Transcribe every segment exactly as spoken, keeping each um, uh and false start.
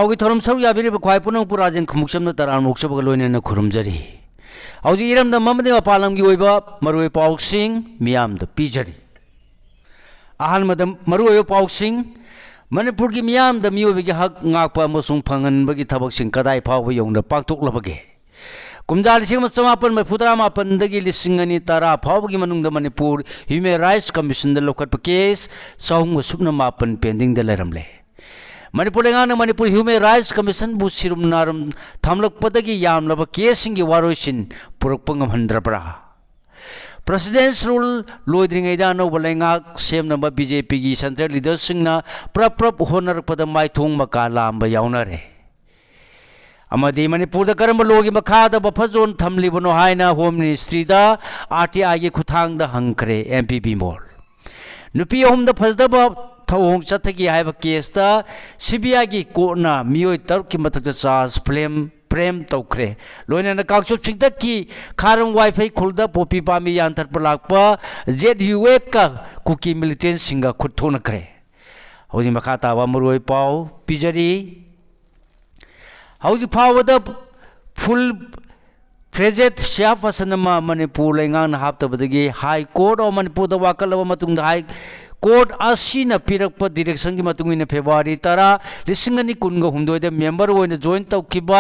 ꯄꯥꯎꯒꯤ ꯊꯧꯔꯝ ꯁꯔꯨꯛ ꯌꯥꯕꯤꯔꯤꯕ ꯈ꯭ꯋꯥꯏ ꯄꯨꯝꯅꯃꯛꯄꯨ ꯔꯥꯖꯦꯟ ꯈꯃꯨꯛꯆꯝꯅ ꯇꯔꯥꯝꯅ ꯑꯣꯛꯆꯕꯒ ꯂꯣꯏꯅꯅ ꯈꯨꯔꯨꯝꯖꯔꯤ꯫ ꯍꯧꯖꯤꯛ ꯏꯔꯝꯗꯝ ꯑꯃꯗꯤ ꯃꯄꯥꯟ ꯂꯝꯒꯤ ꯑꯣꯏꯕ ꯃꯔꯨꯑꯣꯏꯕ ꯄꯥꯎꯁꯤꯡ ꯃꯤꯌꯥꯝꯗ ꯄꯤꯖꯔꯤ꯫ ꯑꯍꯥꯟꯕꯗ ꯃꯔꯨꯑꯣꯏꯕ ꯄꯥꯎꯁꯤꯡ꯫ ꯃꯅꯤꯄꯨꯔꯒꯤ ꯃꯤꯌꯥꯝꯗ ꯃꯤꯑꯣꯏꯕꯒꯤ ꯍꯛ ꯉꯥꯛꯄ ꯑꯃꯁꯨꯡ ꯐꯪꯍꯟꯕꯒꯤ ꯊꯕꯛꯁꯤꯡ ꯀꯗꯥꯏ ꯐꯥꯎꯕ ꯌꯧꯅ ꯄꯥꯡꯊꯣꯛꯂꯕꯒꯦ? ꯀꯨꯝꯖꯥ ꯂꯤꯁꯤꯡ ꯑꯃ ꯆꯃꯥꯄꯟ ꯃꯔꯤꯐꯨ ꯇꯔꯥ ꯃꯥꯄꯟꯗꯒꯤ ꯂꯤꯁꯤꯡ ꯑꯅꯤ ꯇꯔꯥ ꯐꯥꯎꯕꯒꯤ ꯃꯅꯨꯡꯗ ꯃꯅꯤꯄꯨꯔ ꯍ꯭ꯌꯨꯃꯦꯟ ꯔꯥꯏꯠꯁ ꯀꯃꯤꯁꯟꯗ ꯂꯧꯈꯠꯄ ꯀꯦꯁ ꯆꯍꯨꯝꯒ ꯁꯨꯞꯅ ꯃꯥꯄꯟ ꯄꯦꯟꯗꯤꯡꯗ ꯂꯩꯔꯝꯂꯦ꯫ ꯃꯅꯤꯄꯨꯔ ꯂꯩꯉꯥꯛꯅ ꯃꯅꯤꯄꯨꯔ ꯍ꯭ꯌꯨꯃꯦꯟ ꯔꯥꯏꯠꯁ ꯀꯃꯤꯁꯟꯕꯨ ꯁꯤꯔꯨꯝ ꯅꯥꯔꯨꯝ ꯊꯝꯂꯛꯄꯗꯒꯤ ꯌꯥꯝꯂꯕ ꯀꯦꯁꯁꯤꯡꯒꯤ ꯋꯥꯔꯣꯏꯁꯤꯟ ꯄꯨꯔꯛꯄ ꯉꯝꯍꯟꯗ꯭ꯔꯕ꯭ꯔꯥ? ꯄ꯭ꯔꯁꯤꯗꯦꯟꯁ ꯔꯨꯜ ꯂꯣꯏꯗ꯭ꯔꯤꯉꯩꯗ ꯑꯅꯧꯕ ꯂꯩꯉꯥꯛ ꯁꯦꯝꯅꯕ ꯕꯤ ꯖꯦ ꯄꯤꯒꯤ ꯁꯦꯟꯇ꯭ꯔꯦꯜ ꯂꯤꯗꯔꯁꯤꯡꯅ ꯄ꯭ꯔꯞ ꯄ꯭ꯔꯞ ꯍꯣꯠꯅꯔꯛꯄꯗ ꯃꯥꯏꯊꯣꯡ ꯃꯀꯥ ꯂꯥꯝꯕ ꯌꯥꯎꯅꯔꯦ꯫ ꯑꯃꯗꯤ ꯃꯅꯤꯄꯨꯔꯗ ꯀꯔꯝꯕ ꯂꯣꯒꯤ ꯃꯈꯥꯗ ꯕꯐꯔ ꯖꯣꯟ ꯊꯝꯂꯤꯕꯅꯣ ꯍꯥꯏꯅ ꯍꯣꯝ ꯃꯤꯅꯤꯁꯇ꯭ꯔꯤꯗ ꯑꯥꯔ ꯇꯤ ꯑꯥꯏꯒꯤ ꯈꯨꯠꯊꯥꯡꯗ ꯍꯪꯈ꯭ꯔꯦ ꯑꯦꯝ ꯄꯤ ꯕꯤꯃꯣꯜ꯫ ꯅꯨꯄꯤ ꯑꯍꯨꯝꯗ ꯐꯖꯗꯕ ꯊꯧꯑꯣꯡ ꯆꯠꯊꯈꯤ ꯍꯥꯏꯕ ꯀꯦꯁꯇ ꯁꯤ ꯕꯤ ꯑꯥꯏꯒꯤ ꯀꯣꯔꯠꯅ ꯃꯤꯑꯣꯏ ꯇꯔꯨꯛꯀꯤ ꯃꯊꯛꯇ ꯆꯥꯔꯖ ꯐ꯭ꯂꯦꯝ ꯐ꯭ꯔꯦꯝ ꯇꯧꯈ꯭ꯔꯦ꯫ ꯂꯣꯏꯅꯅ ꯀꯥꯡꯆꯨꯞ ꯆꯤꯡꯊꯛꯀꯤ ꯈꯥꯔꯝ ꯋꯥꯏꯐꯩ ꯈꯨꯜꯗ ꯄꯣꯄꯤ ꯄꯥꯝꯕꯤ ꯌꯥꯟꯊꯠꯄ ꯂꯥꯛꯄ ꯖꯦꯠ ꯌꯨ ꯑꯦꯐꯀ ꯀꯨꯀꯤ ꯃꯤꯂꯤꯇꯦꯟꯁꯤꯡꯒ ꯈꯨꯠ ꯊꯣꯛꯅꯈ꯭ꯔꯦ꯫ ꯍꯧꯖꯤꯛ ꯃꯈꯥ ꯇꯥꯕ ꯃꯔꯨꯑꯣꯏ ꯄꯥꯎ ꯄꯤꯖꯔꯤ꯫ ꯍꯧꯖꯤꯛ ꯐꯥꯎꯕꯗ ꯐꯨꯜ ꯐ꯭ꯂꯦꯖꯦꯠ ꯆꯤꯌꯥꯔꯄꯔꯁꯟ ꯑꯃ ꯃꯅꯤꯄꯨꯔ ꯂꯩꯉꯥꯛꯅ ꯍꯥꯞꯇꯕꯗꯒꯤ ꯍꯥꯏ ꯀꯣꯔꯠ ꯑꯣꯐ ꯃꯅꯤꯄꯨꯔꯗ ꯋꯥꯀꯠꯂꯕ ꯃꯇꯨꯡꯗ ꯍꯥꯏ ꯀꯣꯔꯠ ꯑꯁꯤꯅ ꯄꯤꯔꯛꯄ ꯗꯤꯔꯦꯛꯁꯟꯒꯤ ꯃꯇꯨꯡ ꯏꯟꯅ ꯐꯦꯕ꯭ꯔꯨꯋꯥꯔꯤ ꯇꯔꯥ, ꯂꯤꯁꯤꯡ ꯑꯅꯤ ꯀꯨꯟꯒ ꯍꯨꯝꯗꯣꯏꯗ ꯃꯦꯝꯕꯔ ꯑꯣꯏꯅ ꯖꯣꯏꯟ ꯇꯧꯈꯤꯕ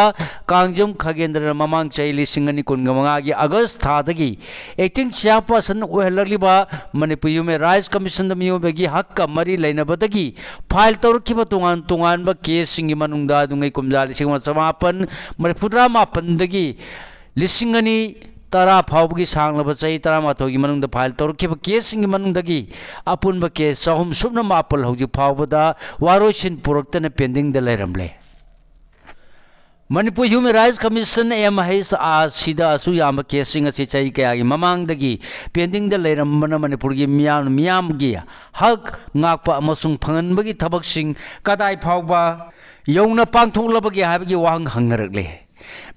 ꯀꯥꯡꯖꯝ ꯈꯒꯦꯟꯗ꯭ꯔꯅ ꯃꯃꯥꯡ ꯆꯍꯤ ꯂꯤꯁꯤꯡ ꯑꯅꯤ ꯀꯨꯟꯒ ꯃꯉꯥꯒꯤ ꯑꯥꯒꯁ ꯊꯥꯗꯒꯤ ꯑꯦꯛꯇꯤꯡ ꯆꯤꯌꯥꯔꯄꯔꯁꯟ ꯑꯣꯏꯍꯜꯂꯛꯂꯤꯕ ꯃꯅꯤꯄꯨꯔ ꯍ꯭ꯌꯨꯃꯦꯟ ꯔꯥꯏꯠꯁ ꯀꯃꯤꯁꯟꯗ ꯃꯤꯑꯣꯏꯕꯒꯤ ꯍꯛꯀ ꯃꯔꯤ ꯂꯩꯅꯕꯗꯒꯤ ꯐꯥꯏꯜ ꯇꯧꯔꯛꯈꯤꯕ ꯇꯣꯉꯥꯟ ꯇꯣꯉꯥꯟꯕ ꯀꯦꯁꯁꯤꯡꯒꯤ ꯃꯅꯨꯡꯗ ꯑꯗꯨꯉꯩ ꯀꯨꯝꯖꯥ ꯂꯤꯁꯤꯡ ꯑꯃ ꯆꯃꯥꯄꯟ ꯃꯔꯤꯐꯨꯇꯔꯥ ꯃꯥꯄꯟꯗꯒꯤ ꯂꯤꯁꯤꯡ ꯑꯅꯤ ꯇꯔꯥ ꯐꯥꯎꯕꯒꯤ ꯁꯥꯡꯂꯕ ꯆꯍꯤ ꯇꯔꯥꯃꯥꯊꯣꯏꯒꯤ ꯃꯅꯨꯡꯗ ꯐꯥꯏꯜ ꯇꯧꯔꯛꯈꯤꯕ ꯀꯦꯁꯁꯤꯡꯒꯤ ꯃꯅꯨꯡꯗꯒꯤ ꯑꯄꯨꯟꯕ ꯀꯦꯁ ꯆꯍꯨꯝ ꯁꯨꯞꯅ ꯃꯥꯄꯜ ꯍꯧꯖꯤꯛ ꯐꯥꯎꯕꯗ ꯋꯥꯔꯣꯏꯁꯤꯟ ꯄꯨꯔꯛꯇꯅ ꯄꯦꯟꯗꯤꯡꯗ ꯂꯩꯔꯝꯂꯦ꯫ Manipur human rights commission, M H R ꯁꯤꯗ ꯑꯁꯨꯛ ꯌꯥꯝꯕ ꯀꯦꯁꯁꯤꯡ ꯑꯁꯤ ꯆꯍꯤ ꯀꯌꯥꯒꯤ ꯃꯃꯥꯡꯗꯒꯤ ꯄꯦꯟꯗꯤꯡꯗ ꯂꯩꯔꯝꯕꯅ ꯃꯅꯤꯄꯨꯔꯒꯤ ꯃꯤꯌꯥꯝ, ꯃꯤꯌꯥꯝꯒꯤ ꯍꯛ ꯉꯥꯛꯄ ꯑꯃꯁꯨꯡ ꯐꯪꯍꯟꯕꯒꯤ ꯊꯕꯛꯁꯤꯡ ꯀꯗꯥꯏ ꯐꯥꯎꯕ ꯌꯧꯅ ꯄꯥꯡꯊꯣꯛꯂꯕꯒꯦ ꯍꯥꯏꯕꯒꯤ ꯋꯥꯍꯪ ꯍꯪꯅꯔꯛꯂꯦ꯫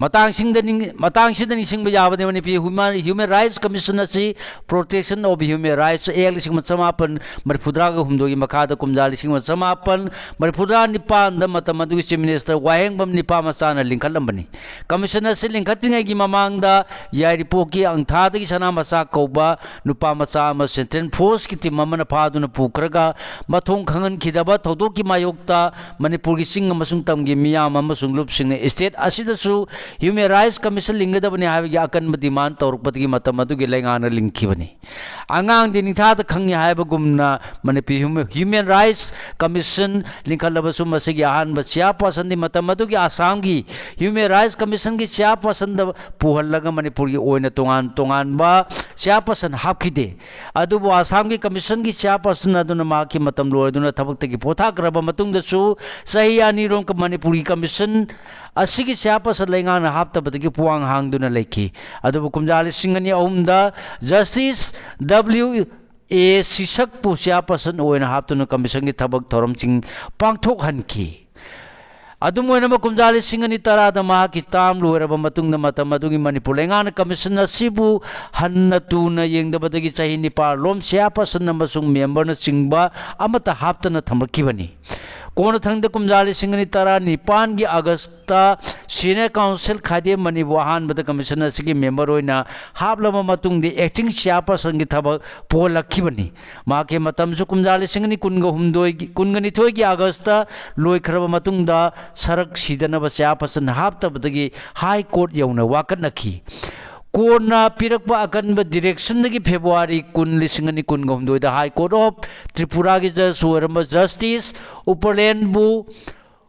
ꯃꯇꯥꯡꯁꯤꯡꯗ ꯅꯤꯡ-, ꯃꯇꯥꯡꯁꯤꯗ ꯅꯤꯡꯁꯤꯡꯕ ꯌꯥꯕꯗꯤ, Manipur Human, Human Rights Commission ꯑꯁꯤ Protection of Human Rights Act ꯂꯤꯁꯤꯡ ꯑꯃ ꯆꯃꯥꯄꯟ ꯃꯔꯤꯐꯨꯇꯔꯥꯒ ꯍꯨꯝꯗꯣꯏꯒꯤ ꯃꯈꯥꯗ ꯀꯨꯝꯖꯥ ꯂꯤꯁꯤꯡ ꯑꯃ ꯆꯃꯥꯄꯟ ꯃꯔꯤꯐꯨꯇꯔꯥ ꯅꯤꯄꯥꯟꯗ ꯃꯇꯝ ꯑꯗꯨꯒꯤ Chief Minister ꯋꯥꯍꯦꯡꯕꯝ ꯅꯤꯄꯥꯃꯆꯥꯅ ꯂꯤꯡꯈꯠꯂꯝꯕꯅꯤ꯫ Commission ꯑꯁꯤ ꯂꯤꯡꯈꯠꯇ꯭ꯔꯤꯉꯩꯒꯤ ꯃꯃꯥꯡꯗ ꯌꯥꯏꯔꯤꯄꯣꯛꯀꯤ ꯑꯪꯊꯥꯗꯒꯤ ꯁꯅꯥꯃꯆꯥ ꯀꯧꯕ ꯅꯨꯄꯥ ꯃꯆꯥ ꯑꯃ Central Forceꯀꯤ team ꯑꯃꯅ ꯐꯥꯗꯨꯅ ꯄꯨꯈ꯭ꯔꯒ ꯃꯊꯣꯡ ꯈꯪꯍꯟꯈꯤꯗꯕ ꯊꯧꯗꯣꯛꯀꯤ ꯃꯥꯌꯣꯛꯇ ꯃꯅꯤꯄꯨꯔꯒꯤ ꯆꯤꯡ ꯑꯃꯁꯨꯡ ꯇꯝꯒꯤ ꯃꯤꯌꯥꯝ ꯑꯃꯁꯨꯡ ꯂꯨꯞꯁꯤꯡꯅ state ꯑꯁꯤꯗꯁꯨ Human Rights Commission ꯂꯤꯡꯒꯗꯕꯅꯤ ꯍꯥꯏꯕꯒꯤ ꯑꯀꯟꯕ demand ꯇꯧꯔꯛꯄꯗꯒꯤ ꯃꯇꯝ ꯑꯗꯨꯒꯤ ꯂꯩꯉꯥꯛꯅ ꯂꯤꯡꯈꯤꯕꯅꯤ꯫ ꯑꯉꯥꯡꯗꯤ ꯅꯤꯡꯊꯥꯗ ꯈꯪꯉꯤ ꯍꯥꯏꯕꯒꯨꯝꯅ Manipur Human, Human Rights Commission ꯂꯤꯡꯈꯠꯂꯕꯁꯨ ꯃꯁꯤꯒꯤ ꯑꯍꯥꯟꯕ chairpersonꯗꯤ ꯃꯇꯝ ꯑꯗꯨꯒꯤ ꯑꯁꯥꯝꯒꯤ Human Rights Commissionꯒꯤ chairpersonꯗ ꯄꯨꯍꯜꯂꯒ ꯃꯅꯤꯄꯨꯔꯒꯤ ꯑꯣꯏꯅ ꯇꯣꯉꯥꯟ ꯇꯣꯉꯥꯟꯕ chairperson ꯍꯥꯞꯈꯤꯗꯦ꯫ ꯑꯗꯨꯕꯨ ꯑꯁꯥꯝꯒꯤ Commissionꯒꯤ chairperson ꯑꯗꯨꯅ ꯃꯍꯥꯛꯀꯤ ꯃꯇꯝ ꯂꯣꯏꯗꯨꯅ ꯊꯕꯛꯇꯒꯤ ꯄꯣꯊꯥꯈ꯭ꯔꯕ ꯃꯇꯨꯡꯗꯁꯨ ꯆꯍꯤ ꯑꯅꯤꯔꯣꯝ ꯃꯅꯤꯄꯨꯔꯒꯤ Commission ꯑꯁꯤꯒꯤ chairperson ꯂꯩꯉꯥꯛꯅ ꯍꯥꯞꯇꯕꯗꯒꯤ ꯄꯨꯋꯥꯡ ꯍꯥꯡꯗꯨꯅ ꯂꯩꯈꯤ꯫ ꯑꯗꯨꯕꯨ ꯀꯨꯝꯖꯥ ꯂꯤꯁꯤꯡ ꯑꯅꯤ ꯑꯍꯨꯝꯗ Justice W A ꯁꯤꯁꯛꯄꯨ chairperson ꯑꯣꯏꯅ ꯍꯥꯞꯇꯨꯅ Commissionꯒꯤ ꯊꯕꯛ ꯊꯧꯔꯝꯁꯤꯡ ꯄꯥꯡꯊꯣꯛꯍꯟꯈꯤ꯫ ꯑꯗꯨꯝ ꯑꯣꯏꯅꯃꯛ, ꯀꯨꯝꯖꯥ ꯂꯤꯁꯤꯡ ꯑꯅꯤ ꯇꯔꯥꯗ ꯃꯍꯥꯛꯀꯤ term ꯂꯣꯏꯔꯕ ꯃꯇꯨꯡꯗ, ꯃꯇꯝ ꯑꯗꯨꯒꯤ ꯃꯅꯤꯄꯨꯔ ꯂꯩꯉꯥꯛꯅ Commission ꯑꯁꯤꯕꯨ ꯍꯟꯅ ꯇꯨꯅ ꯌꯦꯡꯗꯕꯗꯒꯤ ꯆꯍꯤ ꯅꯤꯄꯥꯜ ꯂꯣꯝ chairperson ꯑꯃꯁꯨꯡ memberꯅꯆꯤꯡꯕ ꯑꯃꯠꯇ ꯍꯥꯞꯇꯅ ꯊꯝꯂꯛꯈꯤꯕꯅꯤ꯫ ꯀꯣꯟꯅꯊꯪꯗ ꯀꯨꯝꯖꯥ ꯂꯤꯁꯤꯡ ꯑꯅꯤ ꯇꯔꯥꯅꯤꯄꯥꯟꯒꯤ Augustꯇ Senior Counsel ꯈꯥꯏꯗꯦꯝ ꯃꯅꯤꯕꯨ ꯑꯍꯥꯟꯕꯗ Commission ꯑꯁꯤꯒꯤ member ꯑꯣꯏꯅ ꯍꯥꯞꯂꯕ ꯃꯇꯨꯡꯗ acting chairpersonꯒꯤ ꯊꯕꯛ ꯄꯨꯍꯜꯂꯛꯈꯤꯕꯅꯤ꯫ ꯃꯍꯥꯛꯀꯤ ꯃꯇꯝꯁꯨ ꯀꯨꯝꯖꯥ ꯂꯤꯁꯤꯡ ꯑꯅꯤ ꯀꯨꯟꯒ ꯍꯨꯝꯗꯣꯏꯒꯤ, ꯀꯨꯟꯒ ꯅꯤꯊꯣꯏꯒꯤ Augustꯇ ꯂꯣꯏꯈ꯭ꯔꯕ ꯃꯇꯨꯡꯗ ꯁꯔꯛ ꯁꯤꯗꯅꯕ chairperson ꯍꯥꯞꯇꯕꯗꯒꯤ High Court ꯌꯧꯅ ꯋꯥꯀꯠꯅꯈꯤ꯫ ꯀꯣꯔꯠꯅ ꯄꯤꯔꯛꯄ ꯑꯀꯟꯕ directionꯗꯒꯤ February ꯀꯨꯟ, ꯂꯤꯁꯤꯡ ꯑꯅꯤ ꯀꯨꯟꯒ ꯍꯨꯝꯗꯣꯏꯗ High Court of ꯇ꯭ꯔꯤꯄꯨꯔꯥꯒꯤ judge ꯑꯣꯏꯔꯝꯕ Justice ꯎꯄꯔꯂꯦꯟꯕꯨ,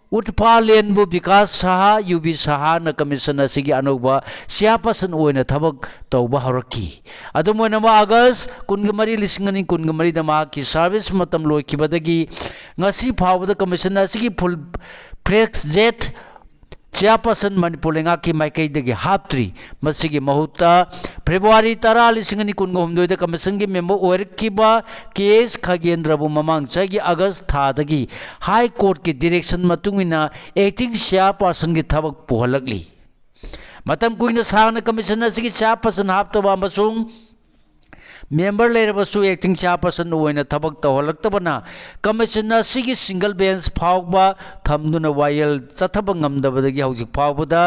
ꯎꯠꯄꯥꯂꯦꯟꯕꯨ ꯕꯤꯀꯥꯁ ꯁꯍꯥ, ꯌꯨ ꯕꯤ ꯁꯍꯥꯅ Commission ꯑꯁꯤꯒꯤ ꯑꯅꯧꯕ chairperson ꯑꯣꯏꯅ ꯊꯕꯛ ꯇꯧꯕ ꯍꯧꯔꯛꯈꯤ꯫ ꯑꯗꯨꯝ ꯑꯣꯏꯅꯃꯛ, August ꯀꯨꯟꯒ ꯃꯔꯤ, ꯂꯤꯁꯤꯡ ꯑꯅꯤ ꯀꯨꯟꯒ ꯃꯔꯤꯗ ꯃꯍꯥꯛꯀꯤ service ꯃꯇꯝ ꯂꯣꯏꯈꯤꯕꯗꯒꯤ ꯉꯁꯤ ꯐꯥꯎꯕꯗ Commission ꯑꯁꯤꯒꯤ full fledged chairperson ꯃꯅꯤꯄꯨꯔ ꯂꯩꯉꯥꯛꯀꯤ ꯃꯥꯏꯀꯩꯗꯒꯤ ꯍꯥꯞꯇ꯭ꯔꯤ꯫ ꯃꯁꯤꯒꯤ ꯃꯍꯨꯠꯇ February ꯇꯔꯥ, ꯂꯤꯁꯤꯡ ꯑꯅꯤ ꯀꯨꯟꯒ ꯍꯨꯝꯗꯣꯏꯗ Commissionꯒꯤ member ꯑꯣꯏꯔꯛꯈꯤꯕ ꯀꯦ ꯑꯦꯁ ꯈꯒꯦꯟꯗ꯭ꯔꯕꯨ ꯃꯃꯥꯡ ꯆꯍꯤꯒꯤ August ꯊꯥꯗꯒꯤ High Courtꯀꯤ direction ꯃꯇꯨꯡ ꯏꯟꯅ acting chairpersonꯒꯤ ꯊꯕꯛ ꯄꯨꯍꯜꯂꯛꯂꯤ꯫ ꯃꯇꯝ ꯀꯨꯏꯅ ꯁꯥꯡꯅ commission ꯑꯁꯤꯒꯤ chairperson ꯍꯥꯞꯇꯕ ꯑꯃꯁꯨꯡ member ꯂꯩꯔꯕꯁꯨ acting chairperson ꯑꯣꯏꯅ ꯊꯕꯛ ꯇꯧꯍꯜꯂꯛꯇꯕꯅ commission ꯑꯁꯤꯒꯤ single bench ꯐꯥꯎꯕ ꯊꯝꯗꯨꯅ ꯋꯥꯌꯦꯜ ꯆꯠꯊꯕ ꯉꯝꯗꯕꯗꯒꯤ ꯍꯧꯖꯤꯛ ꯐꯥꯎꯕꯗ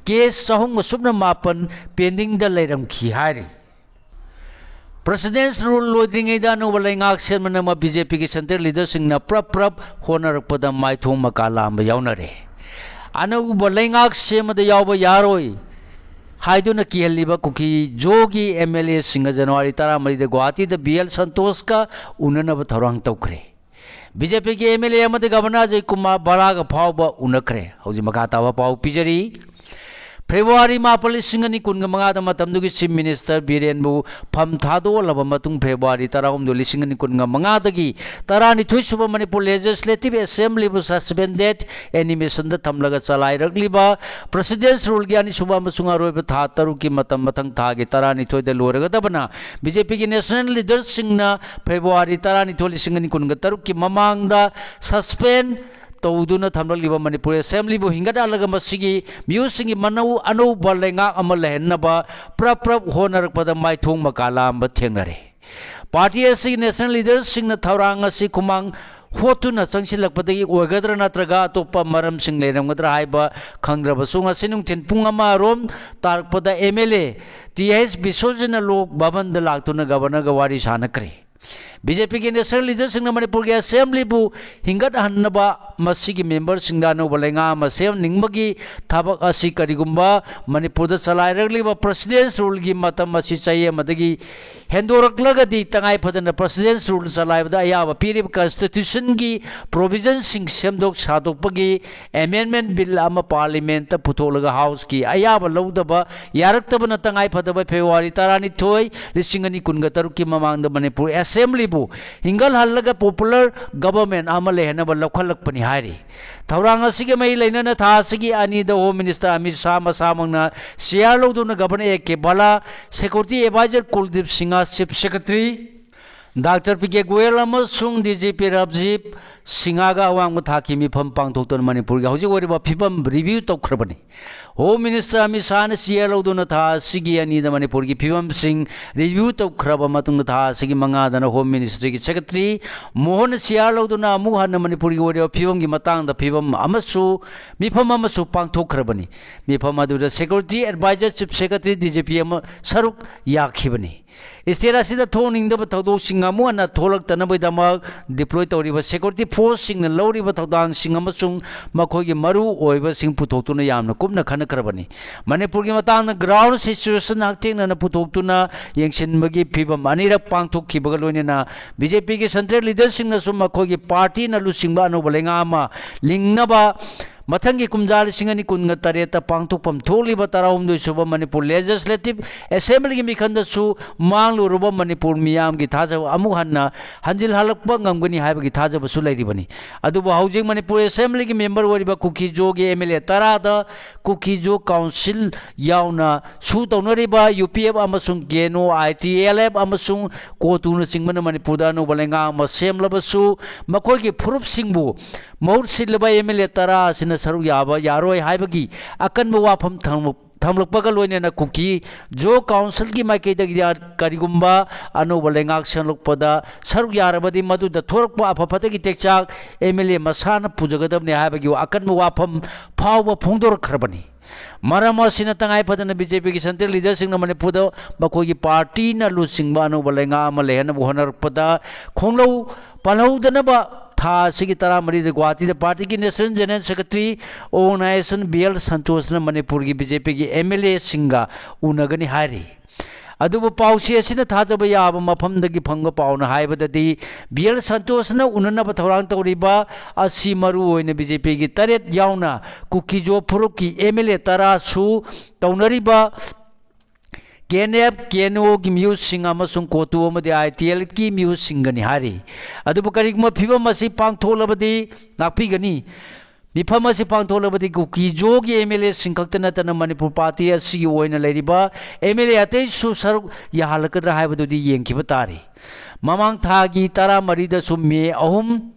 case ꯆꯍꯨꯝꯒ ꯁꯨꯞꯅ ꯃꯥꯄꯟ pendingꯗ ꯂꯩꯔꯝꯈꯤ ꯍꯥꯏꯔꯤ꯫ President's rule ꯂꯣꯏꯗ꯭ꯔꯤꯉꯩꯗ ꯑꯅꯧꯕ ꯂꯩꯉꯥꯛ ꯁꯦꯝꯅꯅꯕ BJPꯒꯤ central leaderꯁꯤꯡꯅ ꯄ꯭ꯔꯞ ꯄ꯭ꯔꯞ ꯍꯣꯠꯅꯔꯛꯄꯗ ꯃꯥꯏꯊꯣꯡ ꯃꯀꯥ ꯂꯥꯝꯕ ꯌꯥꯎꯅꯔꯦ꯫ ꯑꯅꯧꯕ ꯂꯩꯉꯥꯛ ꯁꯦꯝꯕꯗ ꯌꯥꯎꯕ ꯌꯥꯔꯣꯏ ꯍꯥꯏꯗꯨꯅ ꯀꯤꯍꯜꯂꯤꯕ ꯀꯨꯀꯤꯖꯣꯒꯤ MLAꯁꯤꯡꯒ January ꯇꯔꯥꯃꯔꯤꯗ ꯒꯨꯋꯥꯍꯥꯇꯤꯗ BL ꯁꯟꯇꯣꯁꯀ ꯎꯅꯅꯕ ꯊꯧꯔꯥꯡ ꯇꯧꯈ꯭ꯔꯦ꯫ BJPꯒꯤ MLA ꯑꯃꯗꯤ Governor ꯑꯖꯌ ꯀꯨꯃꯥꯔ ꯚꯜꯂꯥꯒ ꯐꯥꯎꯕ ꯎꯅꯈ꯭ꯔꯦ꯫ ꯍꯧꯖꯤꯛ ꯃꯈꯥ ꯇꯥꯕ ꯄꯥꯎ ꯄꯤꯖꯔꯤ꯫ February ꯃꯥꯄꯟ, ꯂꯤꯁꯤꯡ ꯑꯅꯤ ꯀꯨꯟꯒ ꯃꯉꯥꯗ ꯃꯇꯝꯗꯨꯒꯤ Chief Minister ꯕꯤꯔꯦꯟꯕꯨ ꯐꯝ ꯊꯥꯗꯣꯛꯍꯜꯂꯕ ꯃꯇꯨꯡ, February ꯇꯔꯥꯍꯨꯝꯗꯣꯏ, ꯂꯤꯁꯤꯡ ꯑꯅꯤ ꯀꯨꯟꯒ ꯃꯉꯥꯗꯒꯤ ꯇꯔꯥꯅꯤꯊꯣꯏ ꯁꯨꯕ ꯃꯅꯤꯄꯨꯔ Legislative Assemblyꯕꯨ suspended animationꯗ ꯊꯝꯂꯒ ꯆꯂꯥꯏꯔꯛꯂꯤꯕ President's ruleꯒꯤ ꯑꯅꯤꯁꯨꯕ ꯑꯃꯁꯨꯡ ꯑꯔꯣꯏꯕ ꯊꯥ ꯇꯔꯨꯛꯀꯤ ꯃꯇꯝ ꯃꯊꯪ ꯊꯥꯒꯤ ꯇꯔꯥꯅꯤꯊꯣꯏꯗ ꯂꯣꯏꯔꯒꯗꯕꯅ BJPꯒꯤ national leaderꯁꯤꯡꯅ February ꯇꯔꯥꯅꯤꯊꯣꯏ, ꯂꯤꯁꯤꯡ ꯑꯅꯤ ꯀꯨꯟꯒ ꯇꯔꯨꯛꯀꯤ ꯃꯃꯥꯡꯗ suspend ꯇꯧꯗꯨꯅ ꯊꯝꯂꯛꯂꯤꯕ ꯃꯅꯤꯄꯨꯔ Assemblyꯕꯨ ꯍꯤꯡꯒꯠꯍꯜꯂꯒ ꯃꯁꯤꯒꯤ ꯃꯤꯑꯣꯏꯁꯤꯡꯒꯤ ꯃꯅꯧ-, ꯑꯅꯧꯕ ꯂꯩꯉꯥꯛ ꯑꯃ ꯂꯩꯍꯟꯅꯕ ꯄ꯭ꯔꯞ ꯄ꯭ꯔꯞ ꯍꯣꯠꯅꯔꯛꯄꯗ ꯃꯥꯏꯊꯣꯡ ꯃꯀꯥ ꯂꯥꯝꯕ ꯊꯦꯡꯅꯔꯦ꯫ Party ꯑꯁꯤꯒꯤ national leaderꯁꯤꯡꯅ ꯊꯧꯔꯥꯡ ꯑꯁꯤ ꯈꯨꯃꯥꯡ ꯍꯣꯠꯇꯨꯅ ꯆꯪꯁꯤꯜꯂꯛꯄꯗꯒꯤ ꯑꯣꯏꯒꯗ꯭ꯔꯥ ꯅꯠꯇ꯭ꯔꯒ ꯑꯇꯣꯞꯄ ꯃꯔꯝꯁꯤꯡ ꯂꯩꯔꯝꯒꯗ꯭ꯔꯥ ꯍꯥꯏꯕ ꯈꯪꯗ꯭ꯔꯕꯁꯨ, ꯉꯁꯤ ꯅꯨꯡꯊꯤꯜ ꯄꯨꯡ ꯑꯃ ꯔꯣꯝ ꯇꯥꯔꯛꯄꯗ MLA ꯇꯤ ꯑꯩꯆ ꯕꯤꯁ꯭ꯋꯖꯤꯠꯅ ꯂꯣꯛ ꯚꯕꯟꯗ ꯂꯥꯛꯇꯨꯅ Governorꯒ ꯋꯥꯔꯤ ꯁꯥꯅꯈ꯭ꯔꯦ꯫ BJPꯒꯤ national leaderꯁꯤꯡꯅ ꯃꯅꯤꯄꯨꯔꯒꯤ Assemblyꯕꯨ ꯍꯤꯡꯒꯠꯍꯟꯅꯕ ꯃꯁꯤꯒꯤ memberꯁꯤꯡꯗ ꯑꯅꯧꯕ ꯂꯩꯉꯥꯛ ꯑꯃ ꯁꯦꯝꯅꯤꯡꯕꯒꯤ ꯊꯕꯛ ꯑꯁꯤ ꯀꯔꯤꯒꯨꯝꯕ ꯃꯅꯤꯄꯨꯔꯗ ꯆꯂꯥꯏꯔꯛꯂꯤꯕ President's ruleꯒꯤ ꯃꯇꯝ ꯑꯁꯤ ꯆꯍꯤ ꯑꯃꯗꯒꯤ ꯍꯦꯟꯗꯣꯔꯛꯂꯒꯗꯤ ꯇꯉꯥꯏ ꯐꯗꯅ President's rule ꯆꯂꯥꯏꯕꯗ ꯑꯌꯥꯕ ꯄꯤꯔꯤꯕ constitutionꯒꯤ provisionꯁꯤꯡ ꯁꯦꯝꯗꯣꯛ ꯁꯥꯗꯣꯛꯄꯒꯤ amendment bill ꯑꯃ Parliamentꯇ ꯄꯨꯊꯣꯛꯂꯒ Houseꯀꯤ ꯑꯌꯥꯕ ꯂꯧꯗꯕ ꯌꯥꯔꯛꯇꯕꯅ ꯇꯉꯥꯏ ꯐꯗꯕ February ꯇꯔꯥꯅꯤꯊꯣꯏ, ꯂꯤꯁꯤꯡ ꯑꯅꯤ ꯀꯨꯟꯒ ꯇꯔꯨꯛꯀꯤ ꯃꯃꯥꯡꯗ ꯃꯅꯤꯄꯨꯔ Assemblyꯕꯨ ꯍꯤꯡꯒꯠꯍꯜꯂꯒ popular government ꯑꯃ ꯂꯩꯍꯟꯅꯕ ꯂꯧꯈꯠꯂꯛꯄꯅꯤ ꯍꯥꯏꯔꯤ꯫ ꯊꯧꯔꯥꯡ ꯑꯁꯤꯒ ꯃꯔꯤ ꯂꯩꯅꯅ ꯊꯥ ꯑꯁꯤꯒꯤ ꯑꯅꯤꯗ Home Minister ꯑꯃꯤꯠ ꯁꯥꯍ ꯃꯁꯥꯃꯛꯅ chair ꯂꯧꯗꯨꯅ Governor A K Bhalla, Security Advisor Kuldeep Singh, Chief Secretary doctor P K Goyal ꯑꯃꯁꯨꯡ ꯗꯤ ꯖꯤ ꯄꯤ ꯔꯥꯖꯤꯕ ꯁꯤꯡꯍꯒ ꯑꯋꯥꯡꯕ ꯊꯥꯛꯀꯤ ꯃꯤꯐꯝ ꯄꯥꯡꯊꯣꯛꯇꯨꯅ ꯃꯅꯤꯄꯨꯔꯒꯤ ꯍꯧꯖꯤꯛ ꯑꯣꯏꯔꯤꯕ ꯐꯤꯕꯝ ꯔꯤꯚ꯭ꯌꯨ ꯇꯧꯈ꯭ꯔꯕꯅꯤ꯫ ꯍꯣꯝ ꯃꯤꯅꯤꯁꯇꯔ ꯑꯃꯤꯠ ꯁꯥꯍꯅ ꯆꯤꯌꯥꯔ ꯂꯧꯗꯨꯅ ꯊꯥ ꯑꯁꯤꯒꯤ ꯑꯅꯤꯗ ꯃꯅꯤꯄꯨꯔꯒꯤ ꯐꯤꯕꯝꯁꯤꯡ ꯔꯤꯚ꯭ꯌꯨ ꯇꯧꯈ꯭ꯔꯕ ꯃꯇꯨꯡꯗ, ꯊꯥ ꯑꯁꯤꯒꯤ ꯃꯉꯥꯗꯅ ꯍꯣꯝ ꯃꯤꯅꯤꯁꯇ꯭ꯔꯤꯒꯤ ꯁꯦꯀ꯭ꯔꯦꯇꯔꯤ ꯃꯣꯍꯟꯅ ꯆꯤꯌꯥꯔ ꯂꯧꯗꯨꯅ ꯑꯃꯨꯛ ꯍꯟꯅ ꯃꯅꯤꯄꯨꯔꯒꯤ ꯑꯣꯏꯔꯤꯕ ꯐꯤꯕꯝꯒꯤ ꯃꯇꯥꯡꯗ ꯐꯤꯕꯝ ꯑꯃꯁꯨ ꯃꯤꯐꯝ ꯑꯃꯁꯨ ꯄꯥꯡꯊꯣꯛꯈ꯭ꯔꯕꯅꯤ꯫ ꯃꯤꯐꯝ ꯑꯗꯨꯗ security adviser, chief secretary, D G P ꯑꯃ ꯁꯔꯨꯛ ꯌꯥꯈꯤꯕꯅꯤ꯫ ꯁ꯭ꯇꯦꯠ ꯑꯁꯤꯗ ꯊꯣꯛꯍꯟꯅꯤꯡꯗꯕ ꯊꯧꯗꯣꯛꯁꯤꯡ ꯑꯃꯨꯛ ꯍꯟꯅ ꯊꯣꯛꯂꯛꯇꯅꯕꯒꯤꯗꯃꯛ ꯗꯤꯄ꯭ꯂꯣꯏ ꯇꯧꯔꯤꯕ ꯁꯦꯀ꯭ꯌꯨꯔꯤꯇꯤ ꯐꯣꯔꯁꯁꯤꯡꯅ ꯂꯧꯔꯤꯕ ꯊꯧꯗꯥꯡꯁꯤꯡ ꯑꯃꯁꯨꯡ ꯃꯈꯣꯏꯒꯤ ꯃꯔꯨ ꯑꯣꯏꯕꯁꯤꯡ ꯄꯨꯊꯣꯛꯇꯨꯅ ꯌꯥꯝꯅ ꯀꯨꯞꯅ ꯈꯟꯅꯈ꯭ꯔꯕꯅꯤ꯫ ꯃꯅꯤꯄꯨꯔꯒꯤ ꯃꯇꯥꯡꯗ ꯒ꯭ꯔꯥꯎꯟ ꯁꯤꯆꯨꯋꯦꯁꯟ ꯍꯛꯊꯦꯡꯅꯅ ꯄꯨꯊꯣꯛꯇꯨꯅ ꯌꯦꯡꯁꯤꯟꯕꯒꯤ ꯐꯤꯕꯝ ꯑꯅꯤꯔꯛ ꯄꯥꯡꯊꯣꯛꯈꯤꯕꯒ ꯂꯣꯏꯅꯅ ꯕꯤ ꯖꯦ ꯄꯤꯒꯤ ꯁꯦꯟꯇ꯭ꯔꯦꯜ ꯂꯤꯗꯔꯁꯤꯡꯅꯁꯨ ꯃꯈꯣꯏꯒꯤ ꯄꯥꯔꯇꯤꯅ ꯂꯨꯆꯤꯡꯕ ꯑꯅꯧꯕ ꯂꯩꯉꯥꯛ ꯑꯃ ꯂꯤꯡꯅꯕ ꯃꯊꯪꯒꯤ ꯀꯨꯝꯖꯥ ꯂꯤꯁꯤꯡ ꯑꯅꯤ ꯀꯨꯟꯒ ꯇꯔꯦꯠꯇ ꯄꯥꯡꯊꯣꯛꯐꯝ ꯊꯣꯛꯂꯤꯕ ꯇꯔꯥꯍꯨꯝꯗꯣꯏ ꯁꯨꯕ ꯃꯅꯤꯄꯨꯔ ꯂꯦꯖꯤꯁꯂꯦꯇꯤꯚ ꯑꯦꯁꯦꯝꯕ꯭ꯂꯤꯒꯤ ꯃꯤꯈꯜꯗꯁꯨ ꯃꯥꯡꯂꯨꯔꯕ ꯃꯅꯤꯄꯨꯔ ꯃꯤꯌꯥꯝꯒꯤ ꯊꯥꯖꯕ ꯑꯃꯨꯛ ꯍꯟꯅ ꯍꯟꯖꯤꯜꯍꯜꯂꯛꯄ ꯉꯝꯒꯅꯤ ꯍꯥꯏꯕꯒꯤ ꯊꯥꯖꯕꯁꯨ ꯂꯩꯔꯤꯕꯅꯤ꯫ ꯑꯗꯨꯕꯨ ꯍꯧꯖꯤꯛ ꯃꯅꯤꯄꯨꯔ ꯑꯦꯁꯦꯝꯕ꯭ꯂꯤꯒꯤ ꯃꯦꯝꯕꯔ ꯑꯣꯏꯔꯤꯕ ꯀꯨꯀꯤꯖꯣꯒꯤ ꯑꯦꯝ ꯑꯦꯜ ꯑꯦ ꯇꯔꯥꯗ ꯀꯨꯀꯤꯖꯣ ꯀꯥꯎꯟꯁꯤꯜ ꯌꯥꯎꯅ ꯁꯨ ꯇꯧꯅꯔꯤꯕ ꯌꯨ ꯄꯤ ꯑꯦꯐ ꯑꯃꯁꯨꯡ ꯀꯦ ꯑꯦꯟ ꯑꯣ, ꯑꯥꯏ ꯇꯤ ꯑꯦꯜ ꯑꯦꯐ ꯑꯃꯁꯨꯡ ꯀꯣꯇꯨꯅꯆꯤꯡꯕꯅ ꯃꯅꯤꯄꯨꯔꯗ ꯑꯅꯧꯕ ꯂꯩꯉꯥꯛ ꯑꯃ ꯁꯦꯝꯂꯕꯁꯨ, ꯃꯈꯣꯏꯒꯤ ꯐꯨꯔꯨꯞꯁꯤꯡꯕꯨ ꯃꯍꯨꯠ ꯁꯤꯜꯂꯕ ꯑꯦꯝ ꯑꯦꯜ ꯑꯦ ꯇꯔꯥ ꯑꯁꯤꯅ ꯁꯔꯨꯛ ꯌꯥꯕ ꯌꯥꯔꯣꯏ ꯍꯥꯏꯕꯒꯤ ꯑꯀꯟꯕ ꯋꯥꯐꯝ ꯊꯝꯂꯛ-, ꯊꯝꯂꯛꯄꯒ ꯂꯣꯏꯅꯅ ꯀꯨꯀꯤ ꯖꯣ ꯀꯥꯎꯟꯁꯤꯜꯒꯤ ꯃꯥꯏꯀꯩꯗꯒꯤ ꯀꯔꯤꯒꯨꯝꯕ ꯑꯅꯧꯕ ꯂꯩꯉꯥꯛ ꯁꯦꯝꯂꯛꯄꯗ ꯁꯔꯨꯛ ꯌꯥꯔꯕꯗꯤ ꯃꯗꯨꯗ ꯊꯣꯔꯛꯄ ꯑꯐ ꯐꯠꯇꯒꯤ ꯇꯦꯛꯆꯥꯛ ꯑꯦꯝ ꯑꯦꯜ ꯑꯦ ꯃꯁꯥꯅ ꯄꯨꯖꯒꯗꯕꯅꯤ ꯍꯥꯏꯕꯒꯤ ꯑꯀꯟꯕ ꯋꯥꯐꯝ ꯐꯥꯎꯕ ꯐꯣꯡꯗꯣꯔꯛꯈ꯭ꯔꯕꯅꯤ꯫ ꯃꯔꯝ ꯑꯁꯤꯅ ꯇꯉꯥꯏ ꯐꯗꯅ ꯕꯤ ꯖꯦ ꯄꯤꯒꯤ ꯁꯦꯟꯇ꯭ꯔꯦꯜ ꯂꯤꯗꯔꯁꯤꯡꯅ ꯃꯅꯤꯄꯨꯔꯗ ꯃꯈꯣꯏꯒꯤ ꯄꯥꯔꯇꯤꯅ ꯂꯨꯆꯤꯡꯕ ꯑꯅꯧꯕ ꯂꯩꯉꯥꯛ ꯑꯃ ꯂꯩꯍꯟꯅꯕ ꯍꯣꯠꯅꯔꯛꯄꯗ ꯈꯣꯡꯂꯧ ꯄꯜꯍꯧꯗꯅꯕ ꯊꯥ ꯑꯁꯤꯒꯤ ꯇꯔꯥꯃꯔꯤꯗ ꯒꯨꯋꯥꯍꯥꯇꯤꯗ ꯄꯥꯔꯇꯤꯒꯤ national general secretary organisation B L ꯁꯟꯇꯣꯁꯅ ꯃꯅꯤꯄꯨꯔꯒꯤ ꯕꯤ ꯖꯦ ꯄꯤꯒꯤ ꯑꯦꯝ ꯑꯦꯜ ꯑꯦꯁꯤꯡꯒ ꯎꯅꯒꯅꯤ ꯍꯥꯏꯔꯤ꯫ ꯑꯗꯨꯕꯨ ꯄꯥꯎꯆꯦ ꯑꯁꯤꯅ ꯊꯥꯖꯕ ꯌꯥꯕ ꯃꯐꯝꯗꯒꯤ ꯐꯪꯕ ꯄꯥꯎꯅ ꯍꯥꯏꯕꯗꯗꯤ, ꯕꯤ ꯑꯦꯜ ꯁꯟꯇꯣꯁꯅ ꯎꯅꯅꯕ ꯊꯧꯔꯥꯡ ꯇꯧꯔꯤꯕ ꯑꯁꯤ ꯃꯔꯨꯑꯣꯏꯅ ꯕꯤ ꯖꯦ ꯄꯤꯒꯤ ꯇꯔꯦꯠ ꯌꯥꯎꯅ ꯀꯨꯀꯤꯖꯣ ꯐꯨꯔꯨꯞꯀꯤ ꯑꯦꯝ ꯑꯦꯜ ꯑꯦ ꯇꯔꯥꯁꯨ ꯇꯧꯅꯔꯤꯕ K N F, K N ꯑꯣꯒꯤ ꯃꯤꯍꯨꯠꯁꯤꯡ ꯑꯃꯁꯨꯡ ꯀꯣꯇꯨ ꯑꯃꯗꯤ ꯑꯥꯏ ꯇꯤ ꯑꯦꯜ ꯑꯦꯐꯀꯤ ꯃꯤꯍꯨꯠꯁꯤꯡꯒꯅꯤ ꯍꯥꯏꯔꯤ꯫ ꯑꯗꯨꯕꯨ ꯀꯔꯤꯒꯨꯝꯕ ꯐꯤꯕꯝ ꯑꯁꯤ ꯄꯥꯡꯊꯣꯛꯂꯕꯗꯤ ꯉꯥꯛꯄꯤꯒꯅꯤ꯫ ꯃꯤꯐꯝ ꯑꯁꯤ ꯄꯥꯡꯊꯣꯛꯂꯕꯗꯤ ꯀꯨꯀꯤ ꯖꯣꯒꯤ ꯑꯦꯝ ꯑꯦꯜ ꯑꯦꯁꯤꯡ ꯈꯛꯇ ꯅꯠꯇꯅ ꯃꯅꯤꯄꯨꯔ ꯄꯥꯔꯇꯤ ꯑꯁꯤꯒꯤ ꯑꯣꯏꯅ ꯂꯩꯔꯤꯕ ꯑꯦꯝ ꯑꯦꯜ ꯑꯦ ꯑꯇꯩꯁꯨ ꯁꯔꯨꯛ ꯌꯥꯍꯜꯂꯛꯀꯗ꯭ꯔꯥ ꯍꯥꯏꯕꯗꯨꯗꯤ ꯌꯦꯡꯈꯤꯕ ꯇꯥꯔꯤ꯫ ꯃꯃꯥꯡ ꯊꯥꯒꯤ ꯇꯔꯥꯃꯔꯤꯗꯁꯨ, ꯃꯦ ꯑꯍꯨꯝ,